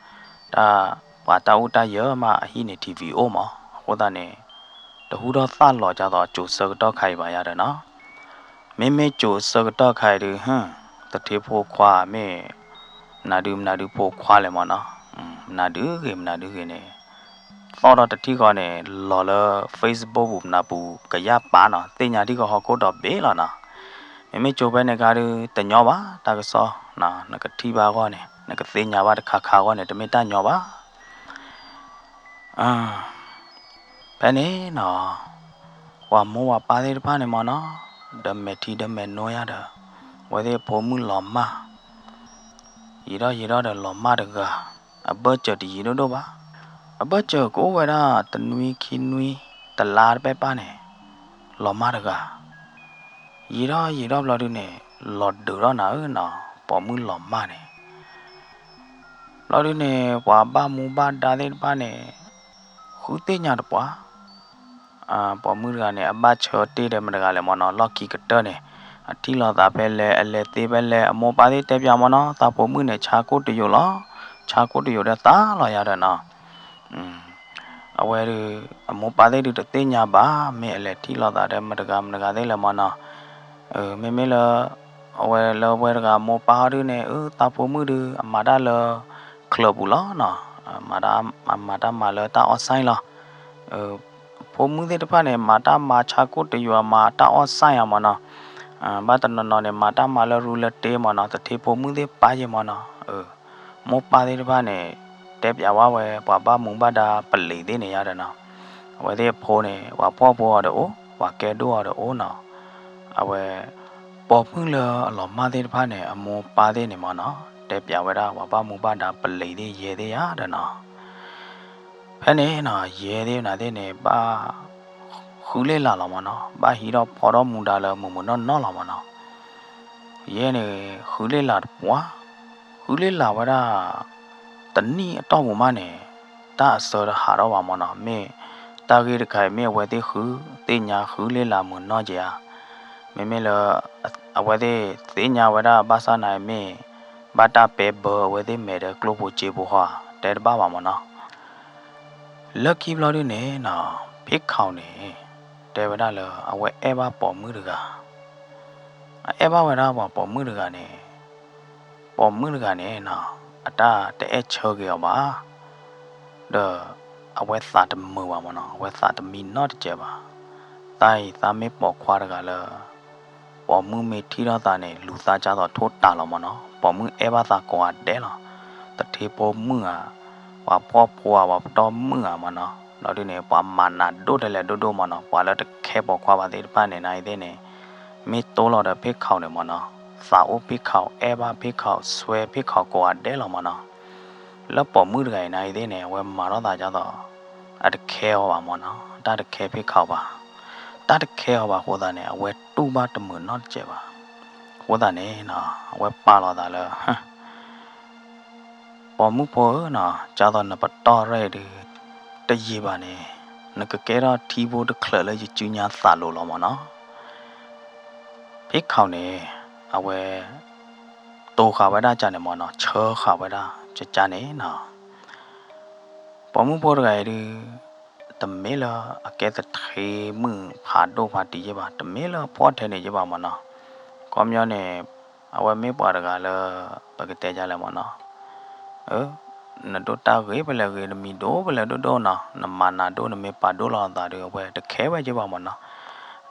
တၢ် ပှၤတၢ်အိၣ်တၢ်ယၢၤမးအဟံၣ်န့ၣ် ထံဝံၤအိၣ်မး, အဃိသတးန့ၣ် တဟူထီၣ်သၣ်လီၤဒ်သိးကၠိၤဆၢကတီၢ်ခါအံၤဘၣ်ယါဒီးနီၤ. မ့မ့ၢ်ကၠိၤဆၢကတီၢ်ခါအံၤဒုး သထ့ဖိခွါမ့ၢ် မနုၤဒုမနုၤဒုဖိခွါလဲၣ်မ့ၢ်နီၤ, မနုၤဒုဂ့ၤမနုၤဒုဂ့ၤန့ၣ် သီၣ်ထီၣ်တထံၣ်ဃီန့ၣ် လီၤလၢ Facebook ပူၤမနုၤပူၤ ကယၢ်ပာ်နီၤ, သ့ၣ်ညါထံၣ်ဃီဟီၣ်ခိၣ်ဒီဘ့ၣ်လီၤနီၤ. မ့မ့ၢ်ကၠိၤဖဲန့ၣ်ခါဒုး တညီဘၣ်တၢ်ကစီၣ်, နကထံၣ်ဘၣ်အဂီၢ်န့ၣ် နကသ့ၣ်ညါဘၣ်တခါခါအဂီၢ်န့ၣ် တမ့ၢ်တၢ်ညီဘၣ်. ဖဲန့ၣ်နီၤ ပှၤမိၢ်ပှၤပၢ်သ့ၣ်တဖၣ်န့ၣ်မ့ၢ်နီၤ ဒီးမဲာ်ထံဒီးမဲာ်နိယါဒီး အဝဲသ့ၣ်ဖိမုၣ်လီၤမၢ် ယံာ်ထီၣ်ယံာ်ထီၣ်ဒီးလီၤမၢ်တဂၤ အဘၢၣ်စၢၤတယံာ်ဒိၣ်ဒိၣ်ဘၣ်. အဘၢၣ်စၢၤကအိၣ်ဝဲဒၣ်တနွံခံနွံ တလါတပဲၢ်ပၢ်န့ၣ် လီၤမၢ်တဂၤ ယံာ်ထီၣ်ယံာ်ထီၣ်ဘျီဒုန့ၣ် လီၤဒုးထီၣ်နၤဧၢနီၤ ပိာ်မုၣ်လီၤမၢ်န့ၣ် ဘျီဒုန့ၣ် ပှၤဘၣ်မူဘၣ်ဒါသ့ၣ်တဖၣ်န့ၣ် ဃုသ့ၣ်ညါတပှၢ် ပိာ်မုၣ်တဂၤန့ၣ် အဘၣ်ဆၢတ့ၢ်ဒီးမတၤတဂၤလဲၣ်မ့ၢ်နီၤ လီၢ်ခံကတၢၢ်န့ၣ် အထံၣ်လိာ်သးဖဲလဲၣ် အလဲၤသ့ဖဲလဲၣ် အမိၢ်ပၢ်သ့ၣ်တဲပၠးမ့ၢ်နီၤ သးဖိမုၣ်န့ၣ် ဆါကိၣ်တယိာ်လီၤ ဆါကိၣ်တယိာ်ဒီးသးလီၤယါဒီးနီၤ အဝဲဒုး အမိၢ်ပၢ်သ့ၣ်ဒုးတသ့ၣ်ညါဘၣ် မ့ၢ်အလဲၤထံၣ်လိာ်သးဒီးမတၤတဂၤမတၤတဂၤသ့ၣ်လဲၣ်မ့ၢ်နီၤ မ့မ့ၢ်လၢ အဝဲလၢအဝဲတဂၤမိၢ်ပၢ်ဟီဒုန့ၣ် အၢ သးဖိမုၣ်ဒုး အမၤတၢ်လၢ ချၢၣ်ပူၤလီၤနီၤ အမၤတၢ်မၤလၢတၢ်အီၣ်စၢ်လီၤ ဖိမုၣ်သ့ၣ်တဖၣ်န့ၣ် မၤတၢ်မၤဆါကိၣ်တယိာ် မၤတၢ်အီၣ်စၢ်ယါမ့ၢ်နီၤ ဘၣ်တနီၤနီၤန့ၣ် မၤတၢ်မၤလၢရူလၢတ့မ့ၢ်နီၤ သထ့ဖိမုၣ်သ့ၣ်ပၢ်ယဲမ့ၢ်နီၤ မိၢ်ပၢ်သ့ၣ်တဖၣ်န့ၣ် တဲပၠးဝဲ ပှၤဘၣ်မူဘၣ်ဒါပလံၤသ့ၣ်န့ၣ်ယါဒီးနီၤ အဝဲသ့ၣ်အဖိန့ၣ် ပှၤဖှီၣ်ဖိအီၤဒီးအိၣ် ပှၤကဲဒိၣ်အီၤဒီးအိၣ်နီၤ အဝဲ ပိာ်မုၣ်လၢအလီၤမၢ်သ့ၣ်တဖၣ်န့ၣ် အမိၢ်ပၢ်သ့ၣ်န့ၣ်မ့ၢ်နီၤ တဲပၠးဝဲဒၣ် ပှၤဘၣ်မူဘၣ်ဒါပလံၤသ့ၣ်ယဲသ့ၣ်ယါဒီးနီၤ ဖဲန့ၣ်နီၤ ယဲသ့ၣ်နၤသ့ၣ်န့ၣ် ဘၣ် ဃုလ့ၣ်လးလီၤမ့ၢ်နီၤ ဘၣ်ဟံးထီၣ်ဖီထီၣ်မူဒါလၢမုာ်မုာ်နီၢ်နီၢ်လီၤမ့ၢ်နီၤ ယဲန့ၣ် ဃုလ့လၢ်တပှၢ်, ဃုလ့လၢ်ဝဲဒၣ် တနံၣ်အတီၢ်ပူၤမးန့ၣ် တၢ်အဆၢတဟးထီၣ်ဘၣ်မၢ်နီၤ. မ့ၢ်တၢ်ဂ့ၢ်တခါအံၤ မ့ၢ်အဝဲသ့ၣ်ဃုသ့ၣ်ညါဃုလ့လၢ်မုာ်နီၢ်ကဲဧါ. မ့မ့ၢ်လၢ အဝဲသ့ၣ်သ့ၣ်ညါဝဲဒၣ်ဘၣ်ဆၣ်နာ်အံၤ မ့ၢ်ဘၣ်တၢ်ပဲဘၢအဝဲသ့ၣ်မဲာ်ဒီး ကျိၣ်ဖိစ့ဖိဟီဧါ တဲတဘၣ်ဘၣ်မၢ်နီၤ. လၢခံဘျီဒုန့ၣ်နီၤ ဖ့ၣ်ခီၣ်န့ၣ် တဲဝဲဒၣ်လၢအဝဲအဲၣ်ဘၣ်ပိာ်မုၣ်တဂၤ, အအဲၣ်ဘၣ်ဝဲဒၣ်ပှၤပိာ်မုၣ်တဂၤန့ၣ်, ပိာ်မုၣ်တဂၤန့ၣ်နီၤ အတၢ်တအဲၣ်ဆၢက့ၤအီၤဘၣ်, ဒီးအဝဲသးတမုာ်ဘၣ်မၢ်နီၤ, အဝဲသးတမံနီတစဲးဘၣ်. တၢ်အံၤသးမ့ၢ်ပိာ်ခွါတဂၤလၢ ပိာ်မုၣ်မ့ၢ်ထံၣ်ထီၣ်သးန့ၣ် လူၤသးကၢ်သိးထိၣ်တၤလီၤမၢ်နီၤ. ပိာ်မုၣ်အဲၣ်ဘၣ်သးကိးဂၤဒဲးလီၤ. သထ့ဖိမုၣ်ဧါ, ပှၤဖှီၣ်ဖိဧါ, ပှၤပတီၢ်မုၣ်ဧါမၢ်နီၤ. ဒီးဒုန့ၣ် ပှၤမၤနးဒိၣ်ထဲလဲၣ်ဒိၣ်ဒိၣ်မၢ်နီၤ, ပှၤလၢတခဲပိာ်ခွါဘၣ်သ့ၣ်တဖၣ်န့ၣ် နာ်အံၤသ့ၣ်န့ၣ် မ့ၢ်တိၢ်လီၤဒီးဖ့ၣ်ခီၣ်န့ၣ်မၢ်နီၤ, သးအိၣ်ဖ့ၣ်ခီၣ်, အဲၣ်ဘၣ်ဖ့ၣ်ခီၣ်, ဆွဲဖ့ၣ်ခီၣ်ကိးဂၤဒဲးလီၤမၢ်နီၤ. လၢပိာ်မုၣ်တဂၤအံၤ နာ်အံၤသ့ၣ်န့ၣ် အဝဲမၤထီၣ်သးကၢ်သိး အတခဲအီၤဘၣ်မၢ်နီၤ, တၢ်တခဲဖ့ၣ်ခီၣ်ဘၣ်. တၢ်တခဲအီၤဘၣ်အဃိသတးန့ၣ် အဝဲတူၢ်ဘၣ်တမုာ်နီတစဲးဘၣ်. အဃိသတးန့ၣ်နီၤ အဝဲပာ်လီၤသးလၢ ပိာ်မုၣ်ဖိဧၢနီၤ, ကၢ်သိးနပတီၢ်ရဲၣ်ဒု တယံာ်ဘၣ်န့ၣ် နကကဲထီၣ်ထံဖိတချုးလၢယစုညါသးလိၤလီၤမၢ်နီၤ. ဖ့ၣ်ခီၣ်န့ၣ် အဝဲ တိၤဃာ်ဝဲဒၣ်ကၢ်န့ၣ်မၢ်နီၤ, ဆၢဃာ်ဝဲဒၣ်ကၢ်န့ၣ်နီၤ. ပိာ်မုၣ်ဖိတဂၤအံၤဒု တမ့ၢ်လၢအကဲသထ့မုၣ်ဖးဒိၣ်ဖးတံၢ်ယ့ၢ်ဘၣ်, တမ့ၢ်လၢအဖှီၣ်ထဲန့ၣ်ယ့ၢ်ဘၣ်မၢ်နီၤ. ခီပညီန့ၣ် အဝဲမ့ၢ်ပှၤတဂၤလၢ ပကတဲဒ်လဲၣ်မၢ်နီၤ, နဒိၣ်တၢ်ဂ့ၤဖဲလဲၣ်ဂ့ၤ, နမံၤဒိၣ်ဖဲလဲၣ်ဒိၣ်ဒိၣ်နီၤ, နမၤနးဒိၣ် နမ့ၢ်ပာ်ဒိၣ်လီၤအသးဒီး အဝဲတခဲဝဲယ့ၢ်ဘၣ်မၢ်နီၤ.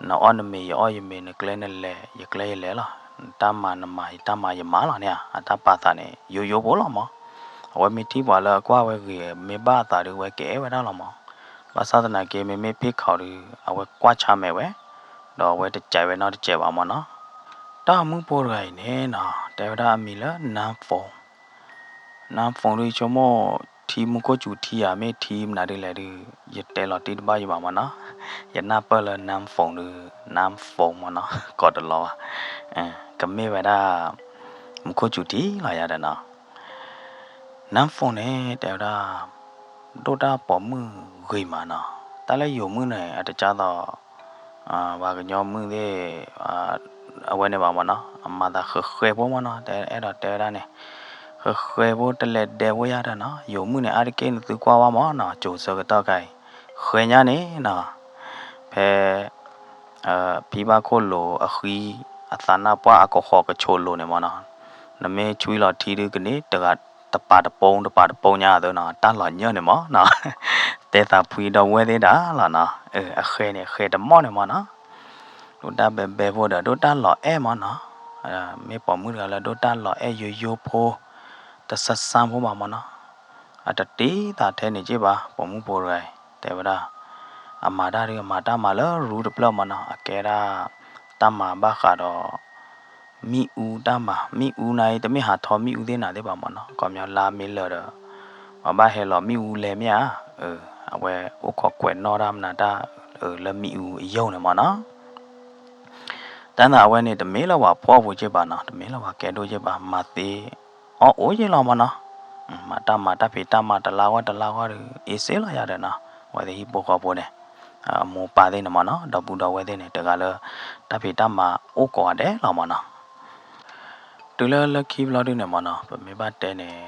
နအီၣ်နမ့ၤ ယအီၣ်ယမ့ၤ, နကျဲနလဲၤ ယကျဲယလဲၤလီၤ. နတၢ်မၤနမၤ, ယတၢ်မၤယမၤလီၤန့ၣ်ဧါ, အတၢ်ပာ်သးန့ၣ် ယိယိဖိလီၤမၢ်. အဝဲမ့ၢ်ထံၣ်ပှၤလၢအကွၢ်ဝဲဂ့ၤ မ့ၢ်ဘၣ်အသးဒီး အဝဲကအဲၣ်ဝဲဒၣ်လီၤမၢ်. ဘၣ်ဆၣ်သနာ်က့ မ့မ့ၢ်ဖ့ၣ်ခီၣ်ဒီး အဝဲကွၢ်ဆါမဲာ်ဝဲ, ဒီးအဝဲတကးဝဲနီတစဲးဘၣ်မၢ်နီၤ. တၢ်မုၣ်ဖိတဂၤအံၤန့ၣ်နီၤ တဲဝဲဒၣ်အမံၤလၢ နၢၣ်ဖိၣ်, နၢၣ်ဖိၣ်ဒီး ဆိကမိၣ်ထံမူခိၣ်စူၤထံဧါ မ့ၢ်ထံမနုၤဒ်လဲၣ်ဒီး ယတဲလီၤတံၢ်တဘၣ်ယံၤဘၣ်မၢ်နီၤ. ယနၢ်ပၢၢ်လၢ နၢၣ်ဖိၣ်ဒီး နၢၣ်ဖိၣ်မၢ်နီၤ ကိးတလီၤဘၣ်, ကမ့ၢ်ဝဲဒၣ် မူခိၣ်စူၤထံလီၤယၤဒီးနီၤ. နၢၣ်ဖိၣ်န့ၣ် တဲဝဲဒၣ် ဒိၣ်တၢ်ပိာ်မုၣ်ဂ့ၤမးနီၤ. တၢ်လၢယိၤမုၣ်န့ၣ် အတကၢ်သိး ပှၤကညီမုၣ်သ့ၣ် အဝဲန့ၣ်ဘၣ်မၢ်နီၤ, အမၤသးဃဲးဃဲးဖိမၢ်နီၤ, တဲအဲၣ်ဒိးတဲဝဲဒၣ်န့ၣ် ဃဲးဃဲးဖိတလဲၤဒဲးဖိယၤဒီးနီၤ. ယိၤမုၣ်န့ၣ် အါတက့ၢ်နသုကွၢ်ဝဲမၢ်နီၤ, ကၠိၤဆၢကတီၢ်ခါအံၤ ဃဲးညါန့ၣ်နီၤ, ဖဲ ဖံဘၣ်ခိၣ်လိၤအဃံ အသးနၢ်ပှၢ်အကဃီၤကဆိးလိၤန့ၣ်မၢ်နီၤ, နမ့ၢ်ဆွံလီၤထံဒုကန့ၢ် တပၤတပိတပၤတပိညါအသိးနီၤ, တၢ်လီၤညၢၢ်န့ၣ်မၢ်နီၤ, တဲသးဖှံဒီးဝဲသ့ၣ်ဒၣ်လီၤနီၤ, အဃဲးန့ၣ် အဃဲးတမီၢ်န့ၣ်မၢ်နီၤ, ဒိၣ်တၢ်ဘဲဘဲဖိဒီး ဒိၣ်တၢ်လီၤအဲၣ်မၢ်နီၤ, မ့ၢ်ပိာ်မုၣ်တဂၤလၢ ဒိၣ်တၢ်လီၤအဲၣ်ယိယိဖိ တဆၢဆၢဖိဘၣ်မၢ်နီၤ, အတတ့သးထဲန့ၣ်က့ၢ်ဘၣ်, ပိာ်မုၣ်ဖိတဂၤအံၤ တဲဝဲဒၣ် အမၤတၢ်ဒီး အမၤတၢ်မၤလၢရူတဖျၢၣ်မၢ်နီၤ, အကဲဒၣ် တၢ်မၤဘၣ်ဃးဒီး မ့ၣ်အူတၢ်မၤ, မ့ၣ်အူနၤအံၤ တမ့ၢ်ဟးထီၣ်မ့ၣ်အူသ့ၣ်နၤသ့ၣ်ဘၣ်မၢ်နီၤ, ခီပညီလါမ့ၢ်လၢာ်ဒီး ပှၤဘၣ်ဟဲလီၤမ့ၣ်အူလဲၤမ့ၢ်ဧါ, အဝဲအိၣ်ခိးကွဲးနီၣ်တၢ်မနုၤတၢ် လၢမ့ၣ်အူအယိာ်န့ၣ်မၢ်နီၤ. တၢ်သးအဝဲန့ၣ် တမ့ၢ်လၢပှၤဖှီၣ်ဖိက့ၢ်ဘၣ်နီၤ, တမ့ၢ်လၢပှၤကဲဒိၣ်က့ၢ်ဘၣ်, မၤသ့အီၣ်အိၣ်က့ၢ်လီၤမၢ်နီၤ, မၤတၢ်မၤတၢ်ဖံးတၢ်မၤတလါဂီၢ်တလါဂီၢ်ဒီး အ့စ့လီၤယၤဒီးနီၤ, အဝဲသ့ၣ်ဟံၣ်ဖိဃီဖိန့ၣ် အမိၢ်ပၢ်သ့ၣ်န့ၣ်မၢ်နီၤ, ဒီပုၢ်ဒီဝဲၢ်သ့ၣ်န့ၣ် တဂၤလၢ တၢ်ဖံးတၢ်မၤအိၣ်ကိးဂၤဒဲးလီၤမၢ်နီၤ. တုၤလၢလၢခံဘျီဒုန့ၣ်မၢ်နီၤ, ပမ့ၢ်ဘၣ်တဲန့ၣ်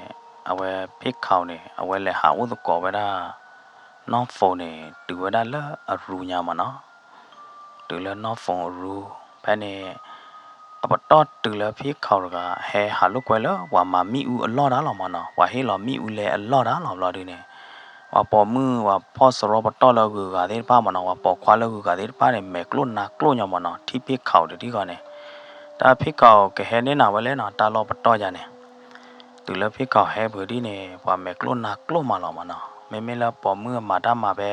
အဝဲဖ့ၣ်ခီန့ၣ် အဝဲလဲၤဟးအိၣ်သကိးဝဲဒၣ် နီၢ်ဖိန့ၣ် တုၤဝဲဒၣ်လၢအရူညါမၢ်နီၤ, တုၤလၢနီၢ်ဖိအရူ, ဖဲန့ၣ် အပတီၢ်တုၤလၢဖ့ၣ်ခီတဂၤ ဟဲဟးလိာ်ကွဲလၢပှၤမၤမ့ၣ်အူအလီၢ်တၢ်လီၤမၢ်နီၤ, ပှၤဟ့ၣ်လီၤမ့ၣ်အူလဲအလီၢ်တၢ်လီၤဘျီဒုန့ၣ်, ပှၤပိာ်မုၣ်ပှၤဖှီၣ်စရီပတီၢ်လၢအဂုၤအဂၤသ့ၣ်တဖၣ်မၢ်နီၤ, ပှၤပိာ်ခွါလၢအဂုၤအဂၤသ့ၣ်တဖၣ်န့ၣ် မဲာ်ကျိၣ်နါကျိၣ်ညါမၢ်နီၤ, ထံၣ်ဖ့ၣ်ခီတထံၣ်ဃီန့ၣ် တၢ်ဖ့ၣ်ခီကဟဲန့ၢ်နၤဝဲလဲၣ်နီၤ, တၢ်လီၢ်ပတီၢ်ယၤန့ၣ် တုၤလၢဖ့ၣ်ခီဟဲပှဲၤဒ်န့ၣ် ပှၤမဲာ်ကျိၣ်နါကျိၣ်မးလီၤမၢ်နီၤ, မ့မ့ၢ်လၢပိာ်မုၣ်အမၤတၢ်မၤဖဲ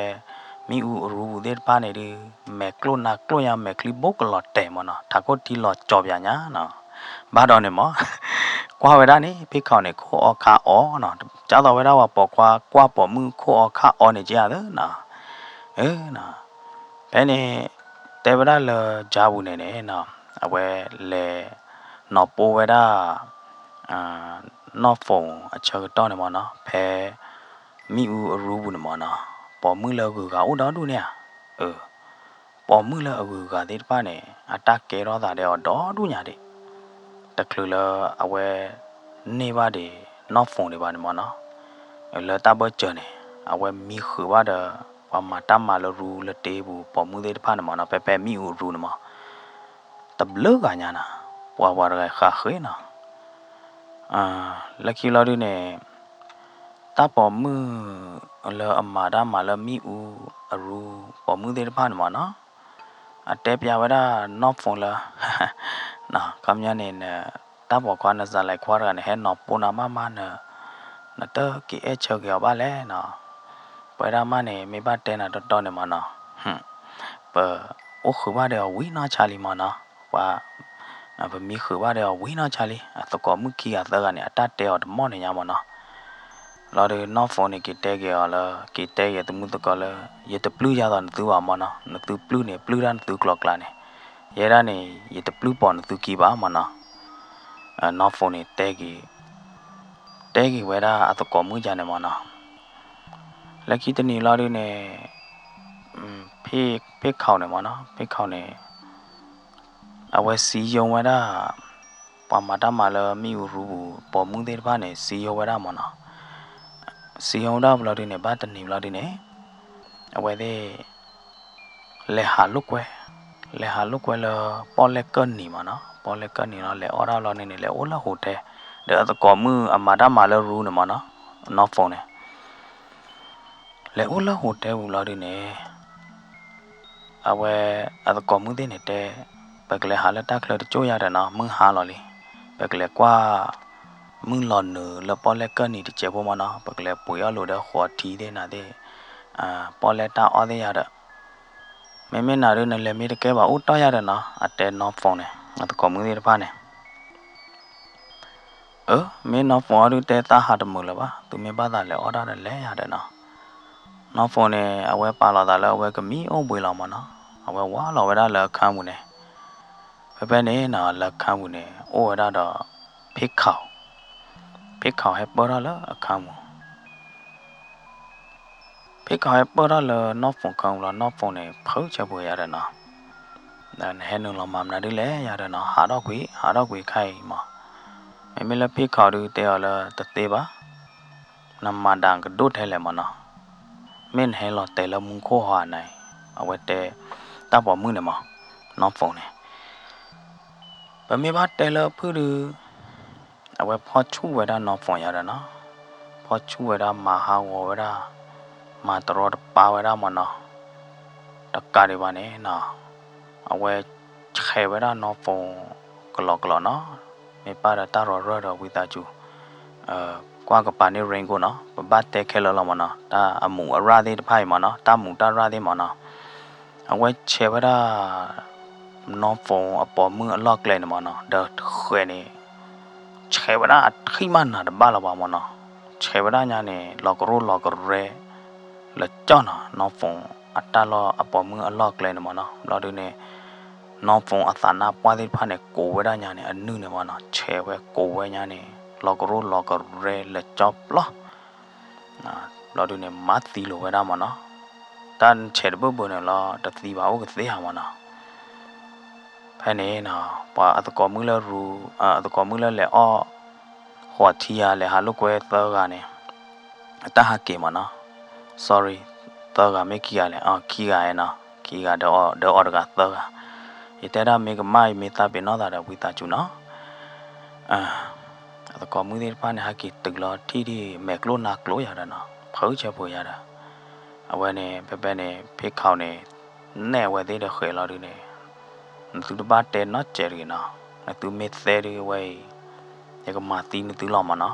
မ့ၣ်အူအရူပူၤသ့ၣ်တဖၣ်န့ၣ်ဒုး မဲာ်ကျိၣ်နါကျိၣ်ညါ မဲာ်ချံဘိကလီၤတဲာ်မၢ်နီၤ, ထးခိၣ်ထံလီၤကၠီၤပၠးညါနီၤ, ဘၣ်ဒီးန့ၣ်မၢ် ကွၢ်ဝဲဒၣ်န့ၣ် ဖ့ၣ်ခီန့ၣ် ခိၣ်အီခါအီနီၤ, ကၢ်သိးဝဲဒၣ်ပှၤပိာ်ခွါကွၢ်ပိာ်မုၣ်ခိၣ်အီခါအီန့ၣ်က့ဧါသၢနီၤ, ဖဲန့ၣ် တဲဝဲဒၣ်လၢကၠါပူၤန့ၣ်န့ၣ် အဝဲလဲၤ နီၢ်ပိဝဲဒၣ် နီၢ်ဖိၣ်အဆၢကတီၢ်န့ၣ်မ့ၢ်နီၤ, ဖဲမ့ၣ်အူအရူပူၤန့ၣ်မ့ၢ်နီၤ, ပိာ်မုၣ်လၢအဂုၤအဂၤအိၣ်ဒီဒူၣ်န့ၣ်ဧါ. အၢ ပိာ်မုၣ်လၢအဂုၤအဂၤသ့ၣ်တဖၣ်န့ၣ် အတၢ်ကဲထီၣ်သးဒီးအီၤဒီဒူၣ်ညါဒံး, တချုးလၢအဝဲန့ၢ်ဘၣ်ဒံးနီၢ်ဖိၣ်ဒံးဘၣ်န့ၣ်မ့ၢ်နီၤ, လၢတၢ်ဘၢၣ်စၢၤန့ၣ် အဝဲမံဃုာ်ဘၣ်ဒီး ပှၤမၤတၢ်မၤလၢရူလၢတ့ပူၤ ပိာ်မုၣ်သ့ၣ်တဖၣ်န့ၣ်မ့ၢ်နီၤ, ဖဲဖဲမ့ၣ်အူအရူန့ၣ်မ့ၢ် တဘျုးဂၤညါနီၤ, ပှၤပှၤတဂၤဃးဃ့နီၤ. လၢခံလီၤဒုန့ၣ် တၢ်ပိာ်မုၣ်လၢအမၤတၢ်မၤလၢမ့ၣ်အူအရူ ပိာ်မုၣ်သ့ၣ်တဖၣ်န့ၣ်မ့ၢ်နီၤ, အတဲပျးဝဲဒၣ်နီၢ်ဖိၣ်လၢ ခီပညီန့ၣ် တၢ်ပိာ်ခွါနစၤလဲၤခွါတဂၤန့ၣ် ဟဲနီၢ်ပိနၤမးမးန နတက့ၤအဲၣ်ဆၢက့ၤအီၤဘၣ်လဲၣ်နီၤ. ပဝဲဒၣ်မးန့ၣ် မ့ၢ်ဘၣ်တဲနၤတီတီန့ၣ်မ့ၢ်နီၤ, ပအိၣ်ဃုာ်ဘၣ်ဒီးအီၤဝံၤနီၢ်ဆါလံမ့ၢ်နီၤ, ပှၤ ပမံဃုာ်ဘၣ်ဒီးအီၤဝံၤနီၢ်ဆါလံ, အသကိးမုၣ်ခံဂၤသၢဂၤန့ၣ် အတၢ်တဲအီၤတမီၢ်န့ၣ်ညါမ့ၢ်နီၤ. လီၤဒုးနီၢ်ဖိၣ်န့ၣ် က့ၤတဲက့ၤအီၤလၢ က့ၤတဲက့ၤသမုၢ်သကိးလၢ ယတပျုၢ်ယါသိးနသုဘၣ်မ့ၢ်နီၤ, နသုပျုၢ်န့ၣ် ပျုၢ်တၢ်နသုကျိၤကျါန့ၣ်, ယဲဒၣ်န့ၣ် ယတပျုၢ်ပိာ်နသုခံဘၣ်မ့ၢ်နီၤ. နီၢ်ဖိၣ်န့ၣ်တဲက့ၤ တဲက့ၤဝဲဒၣ်အသကိးမုၣ်ယါန့ၣ်မ့ၢ်နီၤ. လၢခံတနံၤလီၤဒုန့ၣ် ဖ့ၣ်ခီၣ်န့ၣ်မ့ၢ်နီၤ, ဖ့ၣ်ခီၣ်န့ၣ် အဝဲစံယိၤဝဲဒၣ် ပှၤမၤတၢ်မၤလၢမ့ၣ်အူရူပူၤ ပိာ်မုၣ်သ့ၣ်တဖၣ်န့ၣ် စံယိၤဝဲဒၣ်မ့ၢ်နီၤ. စံယိၤဝဲဒၣ်ဘျီဒုန့ၣ် ဘၣ်တနံၤဘျီဒုန့ၣ် အဝဲသ့ၣ် လဲၤဟးလိာ်ကွဲ, လဲၤဟးလိာ်ကွဲလၢပီၣ်လဲၣ်ကၢၢ်နံၤမ့ၢ်နီၤ, ပီၣ်လဲၣ်ကၢၢ်နံၤလီၤ လဲၤအီၣ်တၢ်လီၤန့ၣ်န့ၣ် လဲၤအိၣ်လၢ hotel ဒီးအသကိးမုၣ်အမၤတၢ်မၤလၢရူန့ၣ်မ့ၢ်နီၤ, နီၢ်ဖိန့ၣ် လဲၤအိၣ်လၢ hotel ပူၤလီၤဒုန့ၣ် အဝဲ အသကိးမုၣ်သ့ၣ်န့ၣ်တဲ ပကလဲၤဟးလၢတၢ်ချၢတကၠိၢ်ယၤဒီးနီၤ, မုၢ်ဟါလီၤလံ, ပကလဲၤကွၢ် မုၢ်လီၤနုာ်လၢပီၣ်လဲၣ်ကၢၢ်နံၤတစဲးဖိမ့ၢ်နီၤ, ပကလဲၤပှ့ၤအီၣ်လိာ်ဒီးဃီၤထံသ့ၣ်နၤသ့ၣ်, ပီၣ်လဲၣ်တၢ်အီၣ်သ့ၣ်ယၤဒီး မ့မ့ၢ်နၤဒုး နလဲၤမ့ၢ်တကဲဘၣ်အိၣ်တီၢ်ယၤဒီးနီၤ, အတဲနီၢ်ဖိန့ၣ် အသကိးမုၣ်သ့ၣ်တဖၣ်န့ၣ် အၢ မ့ၢ်နီၢ်ဖိအီၤဒုးတဲသးဟးတမုာ်လၢၤဘၣ်, သုမ့ၢ်ဘၣ်သးလဲၤအီၣ်တၢ်ဒီးလဲၤယၤဒီးနီၤ. နီၢ်ဖိန့ၣ် အဝဲပာ်လီၤသးလၢအဝဲကမံအိၣ်ဘှံးလီၤမ့ၢ်နီၤ, အဝဲဝါလီၤဝဲဒၣ်လၢအခန်းပူၤန့ၣ်, ဖဲဖဲန့ၣ်နီၤ လၢအခန်းပူၤန့ၣ် အိၣ်ဝဲဒၣ်ဒီး ဖ့ၣ်ခီၣ်, ဖ့ၣ်ခီၣ်ဟဲပၢၢ်ထီၣ်လၢအခန်းပူၤ ဖ့ၣ်ခီၣ်ဟဲပၢၢ်ထီၣ်လၢနီၢ်ဖိခၢၣ်ပူၤလီၤ, နီၢ်ဖိန့ၣ် ဖုးဆၢပှဲၤယၤဒီးနီၤ, နဟဲနုာ်လီၤမၤမနုၤဒ်လဲၣ်ယၤဒီးနီၤ, ဟးထီၣ်ကွံာ် ဟးထီၣ်ကွံာ်ခါအံၤမး, မ့မ့ၢ်လၢဖ့ၣ်ခီၣ်ဒုးတဲအီၤလၢတသ့ဘၣ်, နမၤဒၣ်ကဒိၣ်ထဲလဲၣ်မးနီၤ, မ့ၢ်နဟဲလီၤတဲာ်လၢမူခိၣ်ဟီၣ်အနၤအံၤ, အဝဲတဲ တၢ်ပိာ်မုၣ်န့ၣ်မး, နီၢ်ဖိန့ၣ် ပမ့ၢ်ဘၣ်တဲလၢဖုၣ်ဒုး အဝဲဖီၣ်ဆူၣ်ဝဲဒၣ်နီၢ်ဖိယၤဒီးနီၤ, ဖီၣ်ဆူၣ်ဝဲဒၣ်မၤဟးဂီၤဝဲဒၣ်, မၤတရီတပါဝဲဒၣ်မးနီၤ, တကးဒံးဘၣ်န့ၣ်နီၤ, အဝဲဆဲးဝဲဒၣ်နီၢ်ဖိကလီကလီနီၤ, မ့ၢ်ပၢ်ဒီးတၢ်ရီၤရၢၢ်ဒီးဝံသးစူၤ ကွၢ်ကပၤန့ၢ် raincoat နီၤ, ပဘၣ်တဲခဲလၢာ်လီၤမးနီၤ, တၢ်အမူးအရၣ်သ့ၣ်တဖၣ်အံၤမးနီၤ, တၢ်မူးတၢ်ရၣ်သ့ၣ်မးနီၤ, အဝဲဆဲးဝဲဒၣ် နီၢ်ဖိအပိာ်မုၣ်အလီၢ်ကျဲန့ၣ်မးနီၤ, ဒီးဃဲးန့ၣ် ဆဲးဝဲဒၣ်အထံၣ်မးနၤတဘၣ်လၢၤဘၣ်မးနီၤ, ဆဲးဝဲဒၣ်ညါန့ၣ် လီၤကရိလီၤကရဲ လၢကၠီနီၤ, နီၢ်ဖိအတၢ်လီၢ်အပိာ်မုၣ်အလီၢ်ကျဲန့ၣ်မးနီၤ, ဘျီဒုန့ၣ် နီၢ်ဖိအသးနါပှၢ်သ့ၣ်တဖၣ်န့ၣ် ကိးဝဲဒၣ်ညါန့ၣ် အနုၢ်န့ၣ်မးနီၤ, ဆဲးဝဲကိးဝဲညါန့ၣ် လီၤကရိလီၤကရဲလၢကၠီပျီ ဘျီဒုန့ၣ် မၤသံလိာ်ဝဲဒၣ်မးနီၤ, တၢ်ဆဲးတဘၢၣ်ဘၢၣ်န့ၣ်လီၤ တသံဘၣ်အိၣ်ကသ့ဧါမးနီၤ, ဖဲန့ၣ်နီၤ ပှၤအသကိးမုၣ်လၢရူ အသကိးမုၣ်လၢလဲၤအီၣ် ဃီၤထံယၤလဲၤဟးလိာ်ကွဲသၢဂၤန့ၣ် အတၢ်ဟးက့ၤမးနီၤ, sorry သၢဂၤမ့ၢ်ခံဂၤလဲၣ်, ခံဂၤနီၤ, ခံဂၤဒီးအီၤတဂၤသၢဂၤ, ယတဲဒၣ်မ့ၢ်ကမၣ်ယမ့ၢ်သးပ့ၤနီၣ်သးဒီးဝံသးစူၤနီၤ အသကိးမုၣ်သ့ၣ်တဖၣ်န့ၣ် ဟဲက့ၤတုၤလီၤထံၣ်ဒ်မဲာ်ကျိၣ်နါကျိၣ်ယၤဒီးနီၤ ဖုးဆၢပှဲၤယၤဒီး အဝဲန့ၣ် ဖဲဖဲန့ၣ် ဖ့ၣ်ခီၣ်န့ၣ် နဲၣ်အဝဲသ့ၣ်ဒီးဃဲးလီၤဒုန့ၣ် နသုတဘၣ်တဲနီတစဲးတဂ့ၤနီၤ, နသုမ့ၢ်တဲဒုအဝဲအံၤ ယကမၤသံနသုလီၤမးနီ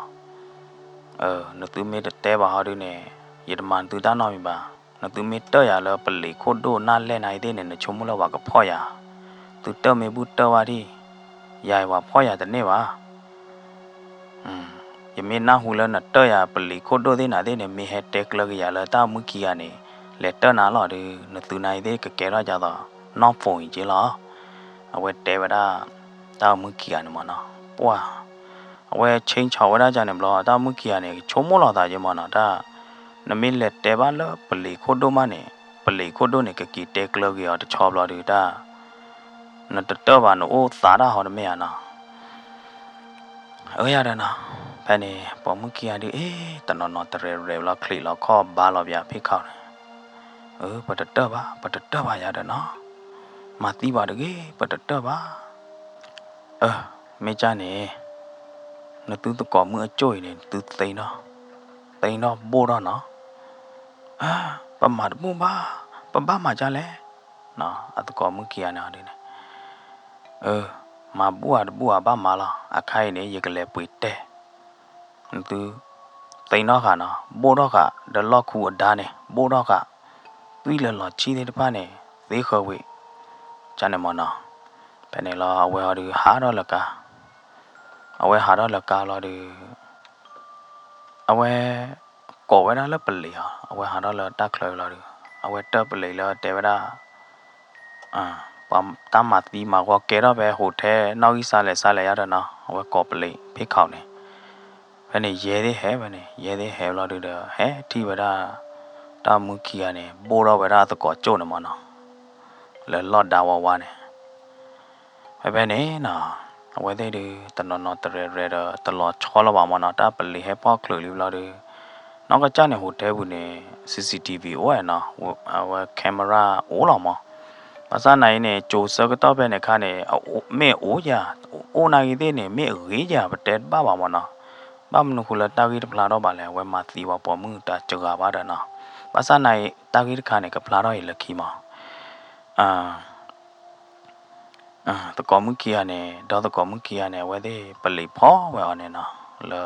ၤ, နသုမ့ၢ်တတဲဘၣ်ဟီဒုန့ၣ် ယတမၤနသုတၢ်နီတမံၤဘၣ်, နသုမ့ၢ်တၢၢ်ယၤလၢပလံၤခိၣ်ဒိၣ်နၢ်လဲၢ်နၤအံၤသ့ၣ်န့ၣ် နဆိကမိၣ်လၢပှၤကဖီၣ်ယၤ, သုတၢၢ်မ့ၢ်ဘူၣ်တၢၢ်ဘၣ်ဒံၣ်, ယၤအံၤပှၤဖီၣ်ယၤတန့ၢ်ဘၣ် ယမ့ၢ်နၢ်ဟူလၢနတၢၢ်ယၤပလံၤခိၣ်ဒိၣ်သ့ၣ်နၤသ့ၣ်န့ၣ် မ့ၢ်ဟဲတဲကျၢၤက့ၤယၤလၢတၢ်မုၢ်ခံဂၤန့ၣ် လဲၤတၢၢ်နၤလီၤဒီး နသုနၤအံၤသ့ၣ်ကကဲထီၣ်ဒ်သိး နီၢ်ဖိအံၤက့လီၤ. အဝဲတဲဝဲဒၣ် တၢ်အိၣ်မူခံဂၤန့ၣ်မ့ၢ်နီၤ, ပှၢ်, အဝဲ change ဝဲဒၣ်ကန့ၣ်ဘျီ တၢ်အိၣ်မူခံဂၤန့ၣ် ဆိကမိၣ်လီၤသးက့မ့ၢ်နီၤ, တၢ်, နမ့ၢ်လဲၤတဲဘၣ်လၢပလံၤခိၣ်ဒိၣ်မးန့ၣ်, ပလံၤခိၣ်ဒိၣ်န့ၣ် ကက့ၤတဲကျၢၤက့ၤအီၤတဆီဘျီဒုးတၢ်, နတတၢၢ်ဘၣ် နအိၣ်သးတၢ်ဟီတမ့ၢ်ဧါနီၤ အၢယၤဒီးနီၤ, ဖဲန့ၣ် ပိာ်မုၣ်ခံဂၤဒုး အ့, တနီၤနီၤတရဲၤရဲၤလီၤချံးလီၤခီၣ်ဘါလီၤပၠးဖံးခီန့ၣ်, အၢ ပတတၢၢ်ဘၣ် ပတတၢၢ်ဘၣ်ယၤဒီးနီၤ, မၤသံပှၤတဂ့ၤ ပတတၢၢ်ဘၣ်, အၢ မ့ၢ်ကၢ်န့ၣ်, နသုသကိးမုၣ်အကၠိၣ်အံၤန့ၣ် သုသ့ၣ်နီၣ်, သ့ၣ်နီၣ်ဘိၣ်ထီၣ်နီၤ, ပမၤတဘူၣ်ဘၣ်, ပဘၣ်မၤကၢ်လဲၣ်, အသကိးမုၣ်ခံဂၤန့ၣ်ဒ်န့ၣ်, အၢ, မၤဘူၣ်ဧါတဘူၣ်ဧါဘၣ်မၤလီၤ, အခါအံၤန့ၣ် ယကလဲၤပှ့ၤတဲ နသု, သ့ၣ်နီၣ်ဃာ်နီၤ ဘိၣ်ထီၣ်ဃာ် ဒီးလီၢ်ခူအဒါန့ၣ် ဘိၣ်ထီၣ်ဃာ်, သွံၣ်လၢလီၤဆံၣ်သ့ၣ်တဖၣ်န့ၣ် သ့ဃၢၤဝံၤ, ကန့ၣ်မ့ၢ်နီၤ, ဖဲန့ၣ်လီၤ အဝဲအီၤဒုးဟးထီၣ်လၢကါ, အဝဲဟးထီၣ်လၢကါလီၤဒုး အဝဲ, ကိးဝဲဒၣ်လၢပလံၤအီၤ အဝဲဟးထီၣ်လၢတၢ်ချၢလီၤဒုး, အဝဲတၢၢ်ပလံၤလၢတဲဝဲဒၣ် ပှၤတၢ်မၤသံမၤဂီၤကဲထီၣ်ဖဲ hotel နီၣ်ဂံၢ်စါလဲၣ်စါလဲၣ်ယါဒီးနီၤ အဝဲကိးပလံၤဖံးခီန့ၣ်, ဖဲန့ၣ်ယဲသ့ၣ်ဟဲဖဲန့ၣ် ယဲသ့ၣ်ဟဲလီၤဒုးဒီး ဟဲထံၣ်ဝဲဒၣ် တၢ်မုၢ်ခံဂၤန့ၣ် ဘိၣ်ထီၣ်ဝဲဒၣ်သကိးကၠိၣ်န့ၣ်မ့ၢ်နီၤ, လၢလီၢ်ဒါဝါဝါန့ၣ် ဖဲဖဲန့ၣ်နီၤ, အဝဲသ့ၣ်ဒုး တနီၤနီၤတရဲၤရဲၤဒီး တလီၤဆီလီၤဘၣ်မ့ၢ်နီၤ တၢ်ပလံၤဟဲဖီၣ်ချုးလံဘျီဒုး, နီၢ်ကစၢ်န့ၣ် hotel ပူၤန့ၣ် CCTV အိၣ်ဝဲနီၤ, အဝဲ camera အိၣ်လီၤမး, ဘၣ်ဆၣ်နာ်အံၤန့ၣ် ကၠိဆၢကတီၢ်ဖဲန့ၣ်ခါန့ၣ် မ့ၢ်အိၣ်ယၤ, အိၣ်နာ်ဂ့ၤသ့ၣ်န့ၣ် မ့ၢ်အဂ့ၤယၤ ပတဲတဘၣ်ဘၣ်မ့ၢ်နီၤ, ဘၣ်မနုၤဃိလၢတၢ်ဂ့ၢ်တဖျါထီၣ်ဘၣ်လဲၣ် အဝဲမၤသံဝဲပိာ်မုၣ်တၢ်စှၤဘၣ်ဒီးနီၤ, ဘၣ်ဆၣ်နာ်အံၤ တၢ်ဂ့ၢ်တခါန့ၣ် ကဖျါထီၣ်အံၤလၢခံမး သကိးမုၣ်ခံဂၤန့ၣ် ဒီးသကိးမုၣ်ခံဂၤန့ၣ် အဝဲသ့ၣ်ပလံၤဖီၣ်ဝဲအီၤန့ၣ်နီၤ, လၢ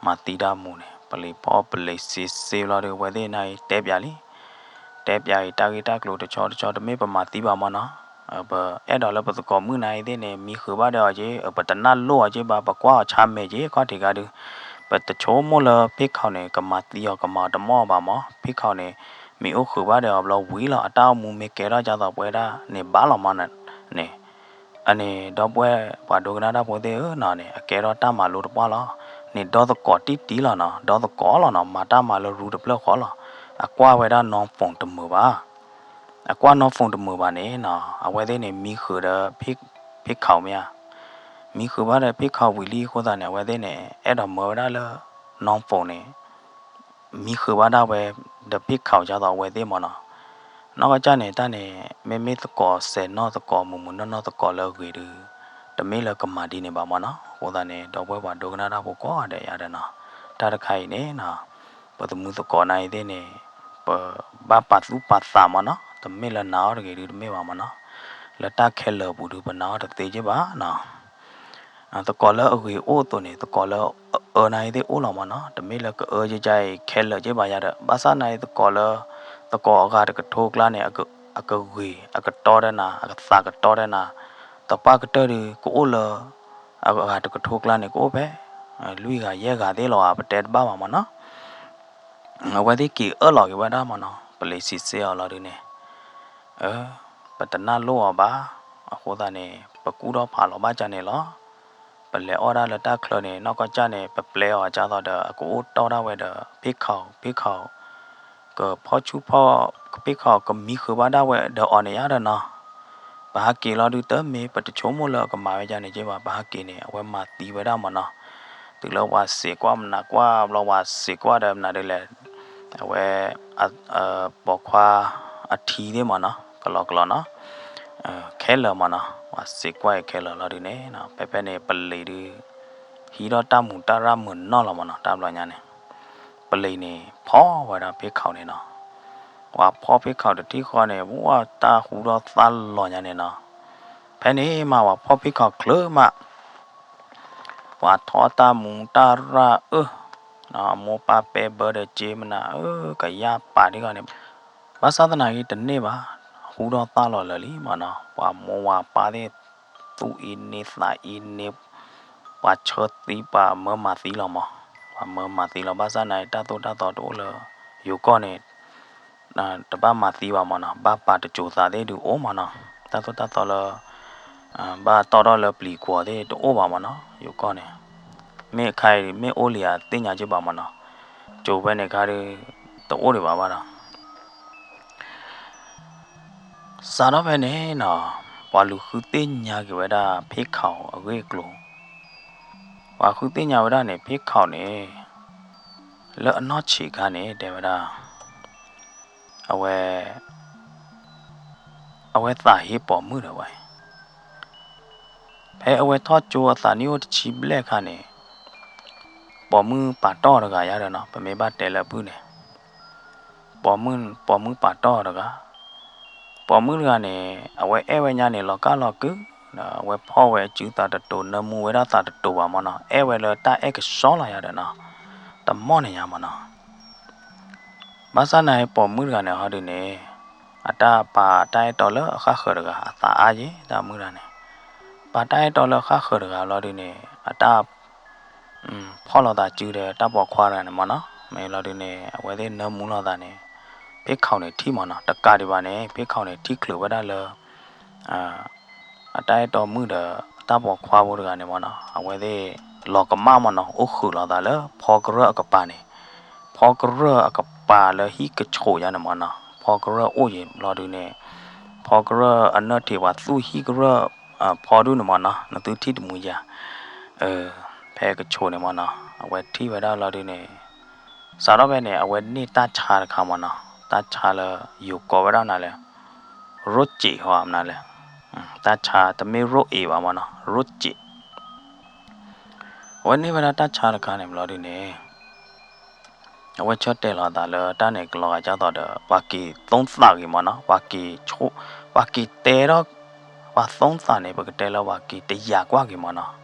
မၤသံတၢ်မူန့ၣ် ပလံၤဖီၣ်ပလံၤစ့စ့ဘျီဒီး အဝဲသ့ၣ်နာ်အံၤတဲပၠးလံ, တဲပၠးအံၤတၢ်ဂ့ၢ်တၢ်ကျိၤတဆီတဆီ တမ့ၢ်ပမၤသံဘၣ်မ့ၢ်နီၤ, ပအဲၣ်ဒိးလၢပသကိးမုၣ်နာ်အံၤသ့ၣ်န့ၣ် မံဃုာ်ဘၣ်ဒီးအီၤက့, ပတနၢ်လိၣ်အီၤက့ဘၣ် ပကွၢ်အီၤဆါမဲာ်က့ ခီၣ်ထံးဂၤဒုး, ပတဆိကမိၣ်လၢဖံးခီန့ၣ် ကမၤသံအီၤ ကမၤအီၤတမီၢ်ဘၣ်မး, ဖံးခီန့ၣ် မံၤအိၣ်ဃုာ်ဘၣ်ဒီးအီၤဘျီဝံၤလီၤ အတၢ်အိၣ်မူမ့ၢ်ကဲထီၣ်ကသိးပဝဲဒၣ်န့ၣ်ဘၣ်လီၤမးန့ၣ်, အန့ၣ် ဒီပုၢ်ဝဲၢ်ပှၤဒိကနၣ်တၢ်ဖိသ့ၣ်ဧၢနီၤန့ၣ် အကဲထီၣ်တၢ်မၤလိတပှၢ်လီၤ, န့ၣ်ဒီသကိးတံၢ်တံၢ်လီၤနီၤ, ဒီသကိးလီၤနီၤ မၤတၢ်မၤလၢရူတဖျၢၣ်ဃီလီၤ, အကွၢ်ဝဲဒၣ် non-phone တမုာ်ဘၣ်, အကွၢ် non-phone တမုာ်ဘၣ်န့ၣ်နီၤ အဝဲသ့ၣ်န့ၣ် မံဃုာ်ဒီး ဖံးခီမ့ၢ်ဧါ, မံဃုာ်ဘၣ်ဒီးဖံးခီဝံၤလံအဃိသတးန့ၣ် အဝဲသ့ၣ်န့ၣ် အဲၣ်ဒိးမၢဝဲဒၣ်လၢ non-phone န့ၣ် မံဃုာ်ဘၣ်ဒၣ်ဝဲ ဒီးဖံးခီကသိးအဝဲသ့ၣ်မ့ၢ်နီၤ, နီၢ်ကစၢ်န့ၣ် တၢ်န့ၣ် မ့မ့ၢ်သကိးစဲးနီၢ်သကိး မုာ်မုာ်နီၢ်နီၢ်သကိးလၢအဂ့ၤဒုး တမ့ၢ်လၢကမၤဒ်န့ၣ်ဘၣ်မ့ၢ်နီၤ, အဃိသတးန့ၣ် ဒီပုၢ်ဝဲၢ်ပှၤဒိကနၣ်တၢ်ဖိကိးဂၤဒဲးယါဒီးနီၤ, တၢ်တခါအံၤန့ၣ်နီၤ ပသမုသကိးနၤအံၤသ့ၣ်န့ၣ် ပဘၣ်ပာ်သူၣ်ပာ်သးမ့ၢ်နီၤ, တမ့ၢ်လၢနာ်အီၤတဂ့ၤဒုးတမ့ၢ်ဘၣ်မ့ၢ်နီၤ, လၢတၢ်ခဲလၢာ်အပူၤဒုး ပနာ်အီၤတသ့က့ဘၣ်နီၤ သကိးလၢအဂ့ၤအိၣ်အသိးန့ၣ် သကိးလၢအအၢနၤအံၤသ့ၣ်အိၣ်လီၤမ့ၢ်နီၤ, တမ့ၢ်လၢကအၢကကါအံၤခဲလၢာ်က့ဘၣ်ယါဒီး ဘၣ်ဆၣ်နၤအံၤသကိးလၢ သကိးအဂၤတကထိကျါန့ၣ် အကဂ့ၤ အကတီဒီးနၤ အကသးကတီဒီးနၤ, သပှၢ်ကတၢၢ်ဒုး ကအိၣ်လၢ အဂၤတကထိကျါန့ၣ် ကအိၣ်ဖဲ လွံၢ်ဂၤယဲၢ်ဂၤသ့ၣ်လီၤဧါ ပတဲတဘၣ်ဘၣ်မ့ၢ်နီၤ အဝဲသ့ၣ်က့ၤအၢၣ်လီၤက့ၤဝဲဒၣ်မ့ၢ်နီၤ ပလံၤစံးစ့ၢ်အီၤလီၤဒုးန့ၣ်, ပတနၢ်လိၣ်အီၤဘၣ်, အဃိသတးန့ၣ် ပကူၣ်ထီၣ်ဖးလီၤဘၣ်ကၢ်န့ၣ်လီၤ. ပလဲၤအီၣ်ဒၣ်လၢတၢ်ချၢန့ၣ် နီၢ်ကီၢ်ကၢ်န့ၣ် ပပျဲအီၤကၢ်သိးဒီး အကအိၣ်တီၢ်ဒၣ်ဝဲဒီး ဖ့ၣ်ခီၣ် ဖ့ၣ်ခီၣ် ကဖီၣ်ဆူၣ်ဖီၣ် ဖ့ၣ်ခီၣ်ကမံဃုာ်ဘၣ်ဒၣ်ဝဲဒီးအီၤန့ၣ်ယါဒီးနီၤ ပဟးက့ၤလီၤဒုးတမ့ၢ် ပတဆိကမိၣ်လၢအကမၤဝဲဒ်န့ၣ်က့ဘၣ် ပဟးက့ၤန့ၣ် အဝဲမၤသံဝဲဒၣ်မ့ၢ်နီၤ. တုၤလၢပှၤစံးကွၢ်မနုၤကွၢ်ဘျီ ပှၤစံးကွၢ်ဒီးမနုၤဒ်လဲၣ်, အဝဲ ပိာ်ခွါအထံသ့ၣ်မ့ၢ်နီၤ ကလီကလီနီၤ ခဲလၢာ်မ့ၢ်နီၤ ပှၤစံးကွၢ်အံၤခဲလၢာ်လီၤဒုးန့ၣ် ဖဲဖဲန့ၣ် ပလံၤဒုး ဟံးထီၣ်တၢ်မူးတၢ်ရၢ်မုာ်နီၢ်လီၤမ့ၢ်နီၤ တၢ်ဘျီညါန့ၣ် ပလံၤန့ၣ် ဖီၣ်ဝဲဒၣ်ဖ့ၣ်ခီၣ်န့ၣ်နီၤ. ပှၤဖီၣ်ဖ့ၣ်ခီၣ်တထံၣ်ဃီန့ၣ် ဝဲတၢ်ဟူထီၣ်သါလီၤညါန့ၣ်နီၤ. ဖဲန့ၣ်မး ပှၤဖီၣ်ဖ့ၣ်ခီၣ်ချုးမး ပှၤထီၣ်တၢ်မူးတၢ်ရၢ်အၢ အမိၢ်ပၢ်ပဲဘၢဒီးက့မနုၤအၢ ကယၢ်ပာ်ဒ်ဂီၤန့ၣ် ဘၣ်ဆၣ်သနာ်က့တန့ၢ်ဘၣ် ဟူထီၣ်သါလီၤလၢာ်လံမ့ၢ်နီၤ. ပှၤမိၢ်ဝၤပၢ်သ့ၣ် သူၣ်အံၤန့ၢ်သးအံၤန့ၢ် ပှၤဆၢသံ ပှၤမၢမၤသံလီၤမး. ပှၤမၢမၤသံလီၤ ဘၣ်ဆၣ်နာ်က့ တၢ်သိၣ်တၢ်သီတအိၣ်လၢယိၤကီၢ်န့ၣ် တဘၣ်မၤသံဘၣ်မ့ၢ်နီၤ. ဘၣ်ပာ်တစိၤသးသ့ၣ်ဒုးအိၣ်မ့ၢ်နီၤ. တၢ်သိၣ်တၢ်သီလၢ ဘၣ်တီၣ်ထီၣ်လၢပျံၤကွီၤသ့ၣ်တအိၣ်ဘၣ်မၢ်နီၤ, ယိၤကီၢ်န့ၣ်, မ့ၢ်ခါအံၤမ့ၢ်အိၣ်လံဧါသ့ၣ်ညါက့ဘၣ်မၢ်နီၤ, ကၠိၤဖဲန့ၣ်ခါဒီး တအိၣ်ဒံးဘၣ်ဘၣ်ဒီး စးထီၣ်ဖဲန့ၣ်နီၤ, ပှၤလူၤဃုသ့ၣ်ညါက့ၤဝဲဒၣ်ဖ့ၣ်ခီၣ်အဂ့ၢ်အကျိၤ, ပှၤဃုသ့ၣ်ညါဝဲဒၣ်န့ၣ် ဖ့ၣ်ခီၣ်န့ၣ် လၢအနီၢ်ဆံးခါန့ၣ် တဲဝဲဒၣ် အဝဲ အဝဲသးဟ့ပိာ်မုၣ်ဒီးဝဲ, ဖဲအဝဲထီၣ်ကၠိအသးနံၣ်အိၣ်တဆံဘျဲၣ်အခါန့ၣ်, ပိာ်မုၣ်ပာ်တီၢ်တဂၤယါဒီးနီၤ, ပမ့ၢ်ဘၣ်တဲလၢပုၢ်န့ၣ်, ပိာ်မုၣ် ပိာ်မုၣ်ပာ်တီၢ်တဂၤ, ပိာ်မုၣ်တဂၤန့ၣ် အဝဲအဲၣ်ဝဲညါန့ၣ် လီၤကၢ်လီၤကုၤ, ဒီးအဝဲဖီၣ်ဝဲစုသးတတိၤ နၢမူဝဲဒၣ်သးတတိၤဘၣ်မၢ်နီၤ, အဲၣ်ဝဲလၢတၢ်အဲၣ်ကဆှီလီၤယါဒီးနီၤ, တမီၢ်န့ၣ်ညါမၢ်နီၤ. ဘၣ်ဆၣ်န့ၣ်ပိာ်မုၣ်တဂၤန့ၣ်ဟီဒုန့ၣ်, အတၢ်ပာ်တၢ်အဲၣ်တီလၢအဃၣ်ဃၢၤတဂၤ အသးအါယဲ တၢ်မုၣ်တဂၤန့ၣ်, ပာ်တၢ်အဲၣ်တီလၢအဃၣ်ဃၢၤတဂၤလီၤဒုန့ၣ် အတၢ် ဖီၣ်လိာ်သးစုဒီးတၢ်ပိာ်ခွါတဂၤန့ၣ်မၢ်နီၤ, မ့ၢ်လီၤဒုန့ၣ် အဝဲသ့ၣ်နၢမူလိာ်သးန့ၣ်, ဖ့ၣ်ခီၣ်န့ၣ်ထံၣ်မၢ်နီၤ, တကးဒံးဘၣ်န့ၣ် ဖ့ၣ်ခီၣ်န့ၣ်ထံၣ်ချုးဝဲဒၣ်လၢ အတၢ်အဲၣ်တီမုၣ်ဒီးတၢ်ပိာ်ခွါဖိတဂၤန့ၣ်မၢ်နီၤ, အဝဲသ့ၣ်လီၤကမၣ်မၢ်နီၤ, အိၣ်ဃုာ်လိာ်သးလၢဖီကရၢၢ်အကပၤန့ၣ်, ဖီကရၢၢ်အကပၤလၢဟံၣ်ကဆိးယါန့ၣ်မၢ်နီၤ, ဖီကရၢၢ်အိၣ်ယံၤလီၤဒုန့ၣ်, ဖီကရၢၢ်အနၢၣ်ထံးပှၤသူၣ်ဟံၣ်ကရၢၢ် ဖီဒုန့ၣ်မၢ်နီၤ, နသုထံၣ်တမူယါ, ဖဲကဆိးန့ၣ်မၢ်နီၤ, အဝဲထံၣ်ဝဲဒၣ်လီၤဒုန့ၣ်, စးထီၣ်ဖဲန့ၣ် အဝဲန့ၢ်တၢ်ဆါတခါမၢ်နီၤ, တၢ်ဆါလၢယိၤကိးဝဲဒၣ်နၤလဲၣ်, ရိစ့းဟီမနုၤလဲၣ်, တၢ်ဆါတမ့ၢ်ရိအ့ၣ်ဘၣ်မၢ်နီၤ, ရိစ့း အဝဲန့ၢ်ဝဲဒၣ်တၢ်ဆါတခါန့ၣ်ဘျီဒုန့ၣ်, အဝဲဆၢတဲာ်လီၤအသးလၢတၢ်န့ၣ်ကလီၤဂာ်ဒ်သိးဒီး ပှၤက့ၤသိသးဂ့ၤမၢ်နီၤ, ပှၤက့ၤဆိ, ပှၤသိသးန့ၣ် ပကတဲလၢပှၤက့ၤတယာ်ကွၢ်က့ၤမၢ်နီၤ.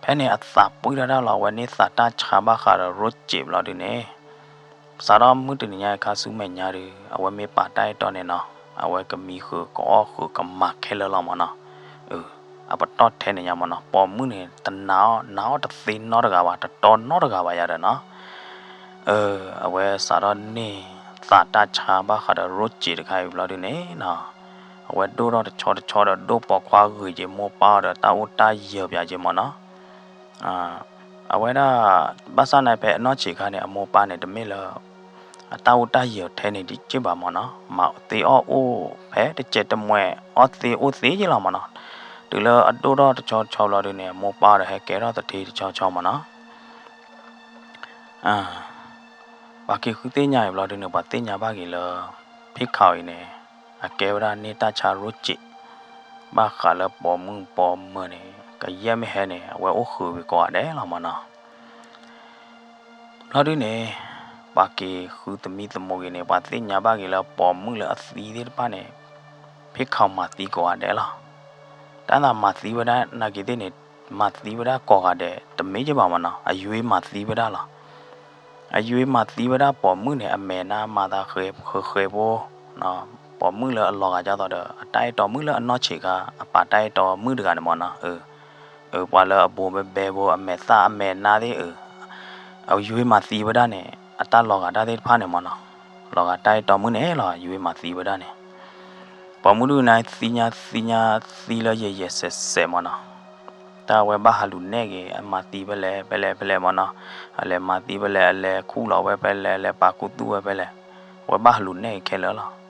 ဖဲန့ၣ်အသးပှံၢ်ထီၣ်တၢ်လီၤ, အဝဲန့ၢ်သးတၢ်ဆါဘၣ်ဃးဒီးရိစ့းဘျီဒုန့ၣ်, စးထီၣ်မုၢ်တနံၤညါအခါဆူမဲာ်ညါဒီး အဝဲမ့ၢ်ပာ်တၢ်အဲၣ်တီန့ၣ်နီၤ, အဝဲကမံဃုာ်ကအီၣ်ဃုာ်ကမၤခဲလၢာ်လီၤမၢ်နီၤ. အပတီၢ်ထဲန့ၣ်ညါမၢ်နီၤ, ပိာ်မုၣ်န့ၣ်တနာ်အီၤ, နာ်အီၤတသ့နီတဂၤဘၣ်, တတီနီတဂၤဘၣ်ယၤဒီးနီၤ. အဝဲစးထီၣ်န့ၢ်သးတၢ်ဆါဘၣ်ဃးဒီးရိစ့းတခါအံၤဘျီဒုန့ၣ်နီၤ, အဝဲဒိၣ်ထီၣ်တဆီတဆီဒီးဒိၣ်ပိာ်ခွါဂ့ၤက့ၤ မိၢ်ပၢ်အီၤဒီးတၢ်အိၣ်တၢ်ယၢၤပၠးက့ၤမၢ်နီၤ. အဝဲဒၣ် ဘၣ်ဆၣ်န့ၣ်ဖဲအနီၢ်ဆံးခါန့ၣ် အမိၢ်ပၢ်န့ၣ် တမ့ၢ်လၢ အတၢ်အိၣ်တၢ်ယၢၤထဲန့ၣ်ဒံးက့ဘၣ်မၢ်နီၤ, မၤသ့အီၣ်အိၣ်ဖဲတစဲးတမှဲး အီၣ်သ့အိၣ်သ့က့လီၤမၢ်နီၤ. တုၤလၢအဒိၣ်ထီၣ်တဆီတဆီဘျီဒုန့ၣ် အမိၢ်ပၢ်ဒီးဟဲကဲထီၣ်သထ့တဆီဆီမၢ်နီၤ. ပှၤက့ၤဃုသ့ၣ်ညါအံၤဘျီဒုန့ၣ် ပှၤသ့ၣ်ညါဘၣ်က့ၤလၢ ဖ့ၣ်ခးအံၤန့ၣ် အကဲဝဲဒၣ်န့ၢ်တၢ်ဆါရိစ့း ဘၣ်ဃးလၢပိာ်မုၣ်ပိာ်မၢၤန့ၣ် ကယဲၢ်မ့ၢ်ဟဲန့ၣ် အဝဲအိၣ်ဃုာ်ဝံၤကိးဂၤဒဲးလီၤမၢ်နီၤ. ဘျီဒုန့ၣ် ပှၤက့ၤဃုသမံသမိးဂ့ၤန့ၣ် ပှၤသ့ၣ်ညါဘၣ်က့ၤလၢပိာ်မုၣ်လၢအသံသ့ၣ်တဖၣ်န့ၣ် ဖ့ၣ်ခးမၤသံကိးဂၤဒဲးလီၤ. တၢ်သးမၤသံဝဲဒၣ်နာ်က့ၤသ့ၣ်န့ၣ် မၤသံဝဲဒၣ်ကိးဂၤဒဲး တမ့ၢ်က့ဘၣ်မၢ်နီၤ, အယွ့မၤသံဝဲဒၣ်လီၤ. အယွ့မၤသံဝဲဒၣ်ပိာ်မုၣ်န့ၣ် အမဲာ်နါမၤသးဃဲၤဃဲၤဖိ, ပိာ်မုၣ်လၢအလီၤဂာ်ဒ်သိးဒီး အတၢ်အဲၣ်တီမုၣ်လၢအနီၢ်ဆံးခါ အပာ်တၢ်အဲၣ်တီမုၣ်တဂၤန့ၣ်မၢ်နီၤ, ပှၤလၢအဘိဘဲဘဲဖိ အမဲာ်သၣ်အမဲာ်နါသ့ၣ်ဧၢ, အယွ့မၤသံဝဲဒၣ်န့ၣ် အတၢ်လီၤဂာ်တၢ်သ့ၣ်တဖၣ်န့ၣ်မၢ်နီၤ, လီၤဂာ်တၢ်အဲၣ်တီမုၣ်န့ၣ်လီၤ အယွ့မၤသံဝဲဒၣ်န့ၣ်, ပိာ်မုၣ်ဒုန့ၣ်သံညါသံညါသံလၢယဲၢ်ယဲၢ်စဲးစဲးမၢ်နီၤ, တၢ်အဝဲဘၣ်ဟးလူၤနဲၣ်က့ၤ အမၤသံဖဲလဲၣ်ဖဲလဲၣ်ဖဲလဲၣ်မၢ်နီၤ, အလဲၤမၤသံဖဲလဲၣ် အလဲၤခူၣ်လီၤဝဲဖဲလဲၣ် အလဲၤပာ်ခူသူၣ်ဝဲဖဲလဲၣ်, အဝဲဘၣ်ဟးလူၤနဲၣ်က့ၤခဲလၢာ်လီၤ.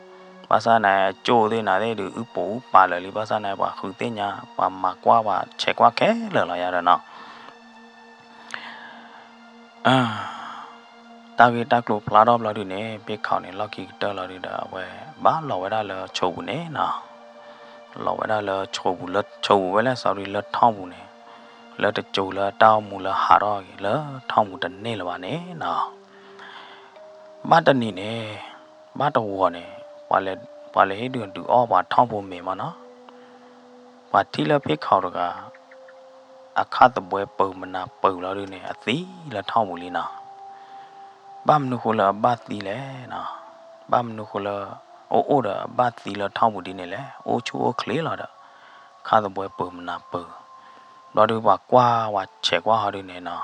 ဘၣ်ဆၣ်န့ၣ် အကၠိၣ်သ့ၣ်နၤသ့ၣ်ဒုး အုၣ်ပိာ်အုၣ်ပာ်လၢာ်လံ ဘၣ်ဆၣ်န့ၣ် ပှၤဃုသ့ၣ်ညါ ပှၤမၤကွၢ်ပှၤဆဲးကွၢ်ခဲလၢာ်လီၤယၤဒီးနီၤ တၢ်ဂ့ၢ်တၢ်ကျိၤဖျါထီၣ်ဘျီဒုန့ၣ် ဖ့ၣ်ခးန့ၣ်လီၢ်ခံကတၢၢ်လီၤဒုဒီး အဝဲဘၣ်လီၤဝဲဒၣ်လၢဆိပူၤန့ၣ်နီၤ, လီၤဝဲဒၣ်လၢဆိပူၤ လၢဆိပူၤဝဲလဲၣ် sorry လၢထီၣ်ပူၤန့ၣ်, လၢတစိၤလၢတၢ်အိၣ်မူလၢဟးထီၣ်က့ၤ လၢထီၣ်ပူၤတန့ၢ်လၢၤဘၣ်န့ၣ်နီၤ ဘၣ်တနံၤန့ၣ်, ဘၣ်တဝီၤန့ၣ်, ပှၤလဲၤဟ့ၣ်ဒုးဒုးအီၣ်ပှၤထီၣ်ဖိမ့ၤမၢ်နီၤ, ပှၤထံၣ်လၢဖ့ၣ်ခးတဂၤ အခၣ်သဘှဲပၢၤမနၤပၢၤလီၤဒုန့ၣ် အသံလၢထီၣ်ပူၤလံနီၤ, ဘၣ်မနုၤဃိလၢအဘၣ်သံလဲၣ်နီၤ, ဘၣ်မနုၤဃိလၢ အိၣ်အိၣ်ဒီးအဘၣ်သံလၢထီၣ်ပူၤဒ်န့ၣ်လဲၣ်, အိၣ်ဆူၣ်အိၣ်ချ့လီၤဒီး ခၣ်သဘှဲပၢၤမနၤပၢၤ, ဘျီဒုပှၤကွၢ်ပှၤဆဲးကွၢ်ဟီဒုန့ၣ်နီၤ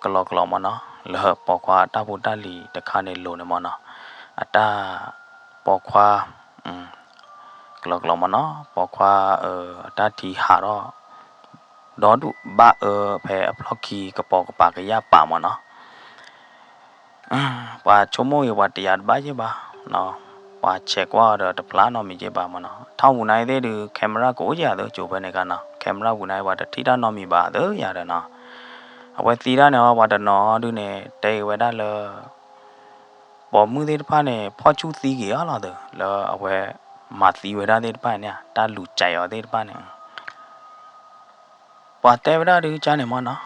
ကလီကလီမၢ်နီၤ, လၢပိာ်ခွါအတၢ်ဖိတၢ်လံၤတခါန့ၣ်လိၤန့ၣ်မၢ်နီၤ, အတၢ်ပိာ်ခွါ ကျီၤကျီၤမၢ်နီၤ, ပိာ်ခွါအတၢ်ထံဟးထီၣ် ဒီဒူၣ်ဘၣ်အၢ ဖဲအဖျီၣ်ခံကပိာ်ကပၤကယၢ်ပာ်မၢ်နီၤ. ပှၤဆိကမိၣ်ဂ့ၤ ပှၤတယာ်တဘၣ်ယဲၢ်ဘၣ်, ပှၤဆဲးကွၢ်အီၤဒီးတဖျါနီတမံၤယဲၢ်ဘၣ်မၢ်နီၤ. ထီၣ်ဝူၤနၤအံၤသ့ၣ်ဒုး camera ကအိၣ်ယၤသ့ ကၠိၤဖဲန့ၣ်ခါနီၤ, camera ဝူၤနၤအံၤ ပှၤတထံၣ်တၢ်နီတမံၤဘၣ်သ့ယၤဒီးနီၤ. အဝဲသံတၢ်န့ၣ်အီၤ ပှၤတနီၤဒုးန့ၣ် တဲက့ၤဝဲဒၣ်လၢ ပိာ်မုၣ်သ့ၣ်တဖၣ်န့ၣ် ဖီၣ်ဆူၣ်သံက့ၤအီၤလီၤသ့, လၢအဝဲမၤသံဝဲဒၣ်သ့ၣ်တဖၣ်န့ၣ် တၢ်လူၤကဲးအီၤသ့ၣ်တဖၣ်န့ၣ် ပှၤတဲဝဲဒၣ်ဒုးကါန့ၣ်မၢ်နီၤ,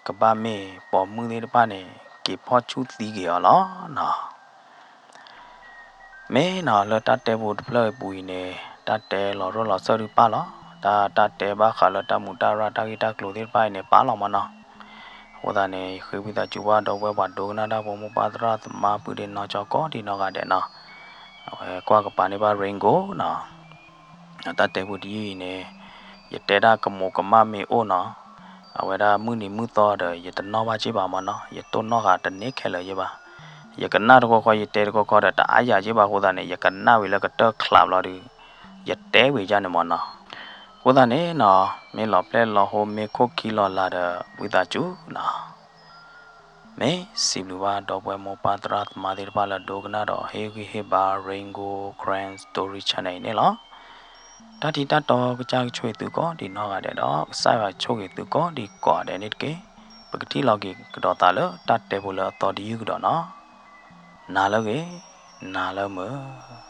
ကဘၣ်မ့ၢ်ပိာ်မုၣ်သ့ၣ်တဖၣ်န့ၣ် က့ၤဖီၣ်ဆူၣ်သံက့ၤအီၤလီၤနီၤ. မ့ၢ်နီၤ လၢတၢ်တဲဖိတဖျၢၣ်အပူၤအံၤန့ၣ် တၢ်တဲလီၤရိၣ်လီၤစၢၢ်ဒုးပၢ်လီၤ, တၢ် တၢ်တဲဘၣ်ဃးလၢတၢ်မူးတၢ်ရၢ်တၢ်ဂ့ၢ်တၢ်ကျိၤသ့ၣ်တဖၣ်အံၤန့ၣ် ပၢ်လီၤမၢ်နီၤ. အဃိသတးန့ၣ် ယဃ့ဝံသးစူၤဘၣ်ဒီပုၢ်ဝဲၢ်ပှၤဒိကနၣ်တၢ်ဖိ မိၢ်ပၢ်သရၣ်သမါ ပုၢ်ဒ့နီၢ်ကၠီ ကိးဒံးနီၢ်ဂၤဒဲးနီၤ, အဝဲကွၢ်ကပၤန့ၢ်ဘၣ် Rain Gold နီၤ. တၢ်တဲဖိတယုၢ်အံၤန့ၣ် ယတဲဒၣ်ကမူးကမၣ်မ့ၢ်အိၣ်နီၤ, အဝဲဒၣ်မုၢ်နံၤမုၢ်သီဒီး ယတနီၣ်ဘၣ်က့ဘၣ်မၢ်နီၤ, ယတိၢ်နီၣ်ဃာ်တန့ၢ်ခဲလၢာ်က့ဘၣ်. ယကနၣ်တခီခီ ယတဲတခီခီဒီး တအါယၤက့ဘၣ်အဃိသတးန့ၣ် ယကနၣ်ဝံၤလၢကတၢၢ်ချးဘျီဒီး ယတဲဝံၤယါန့ၣ်မၢ်နီၤ. အဃိသတးန့ၣ်နီၤ မ့ၢ်လီၤပျဲၢ်လီၤဟိ မ့ၢ်ခိၣ်ခံလီၤလၤဒီး ဝံသးစူၤနီၤ. မ့ၢ်စံးဘျုးဘၣ်ဒီပုၢ်ဝဲၢ်မိၢ်ပၢ်သရၣ်သမါသ့ၣ်တဖၣ်လၢဒိကနၣ်ဒီးဟ့ၣ်ဂံၢ်ဟ့ၣ်ဘါ Rain Gold Karen Story Channel အံၤန့ၣ်လီၤ. တၢ်ထံတၢ်တီကစၢ်ကဆိၣ်ဂ့ၤသုကိးဒံးနီၢ်ဂၤဒဲးဒီး ကစၢ်ယွၤဆိၣ်ဂ့ၤသုကိးဒံးကိးဂၤဒဲးန့ၣ်တက့ၢ်. ပကထံၣ်လိာ်က့ၤကဒီးသးလၢတၢ်တဲဖိလၢအသီတယုၢ်ကဒီးနီၤ. နၤလၢဂ့ၤ, နၤလၢမုာ်.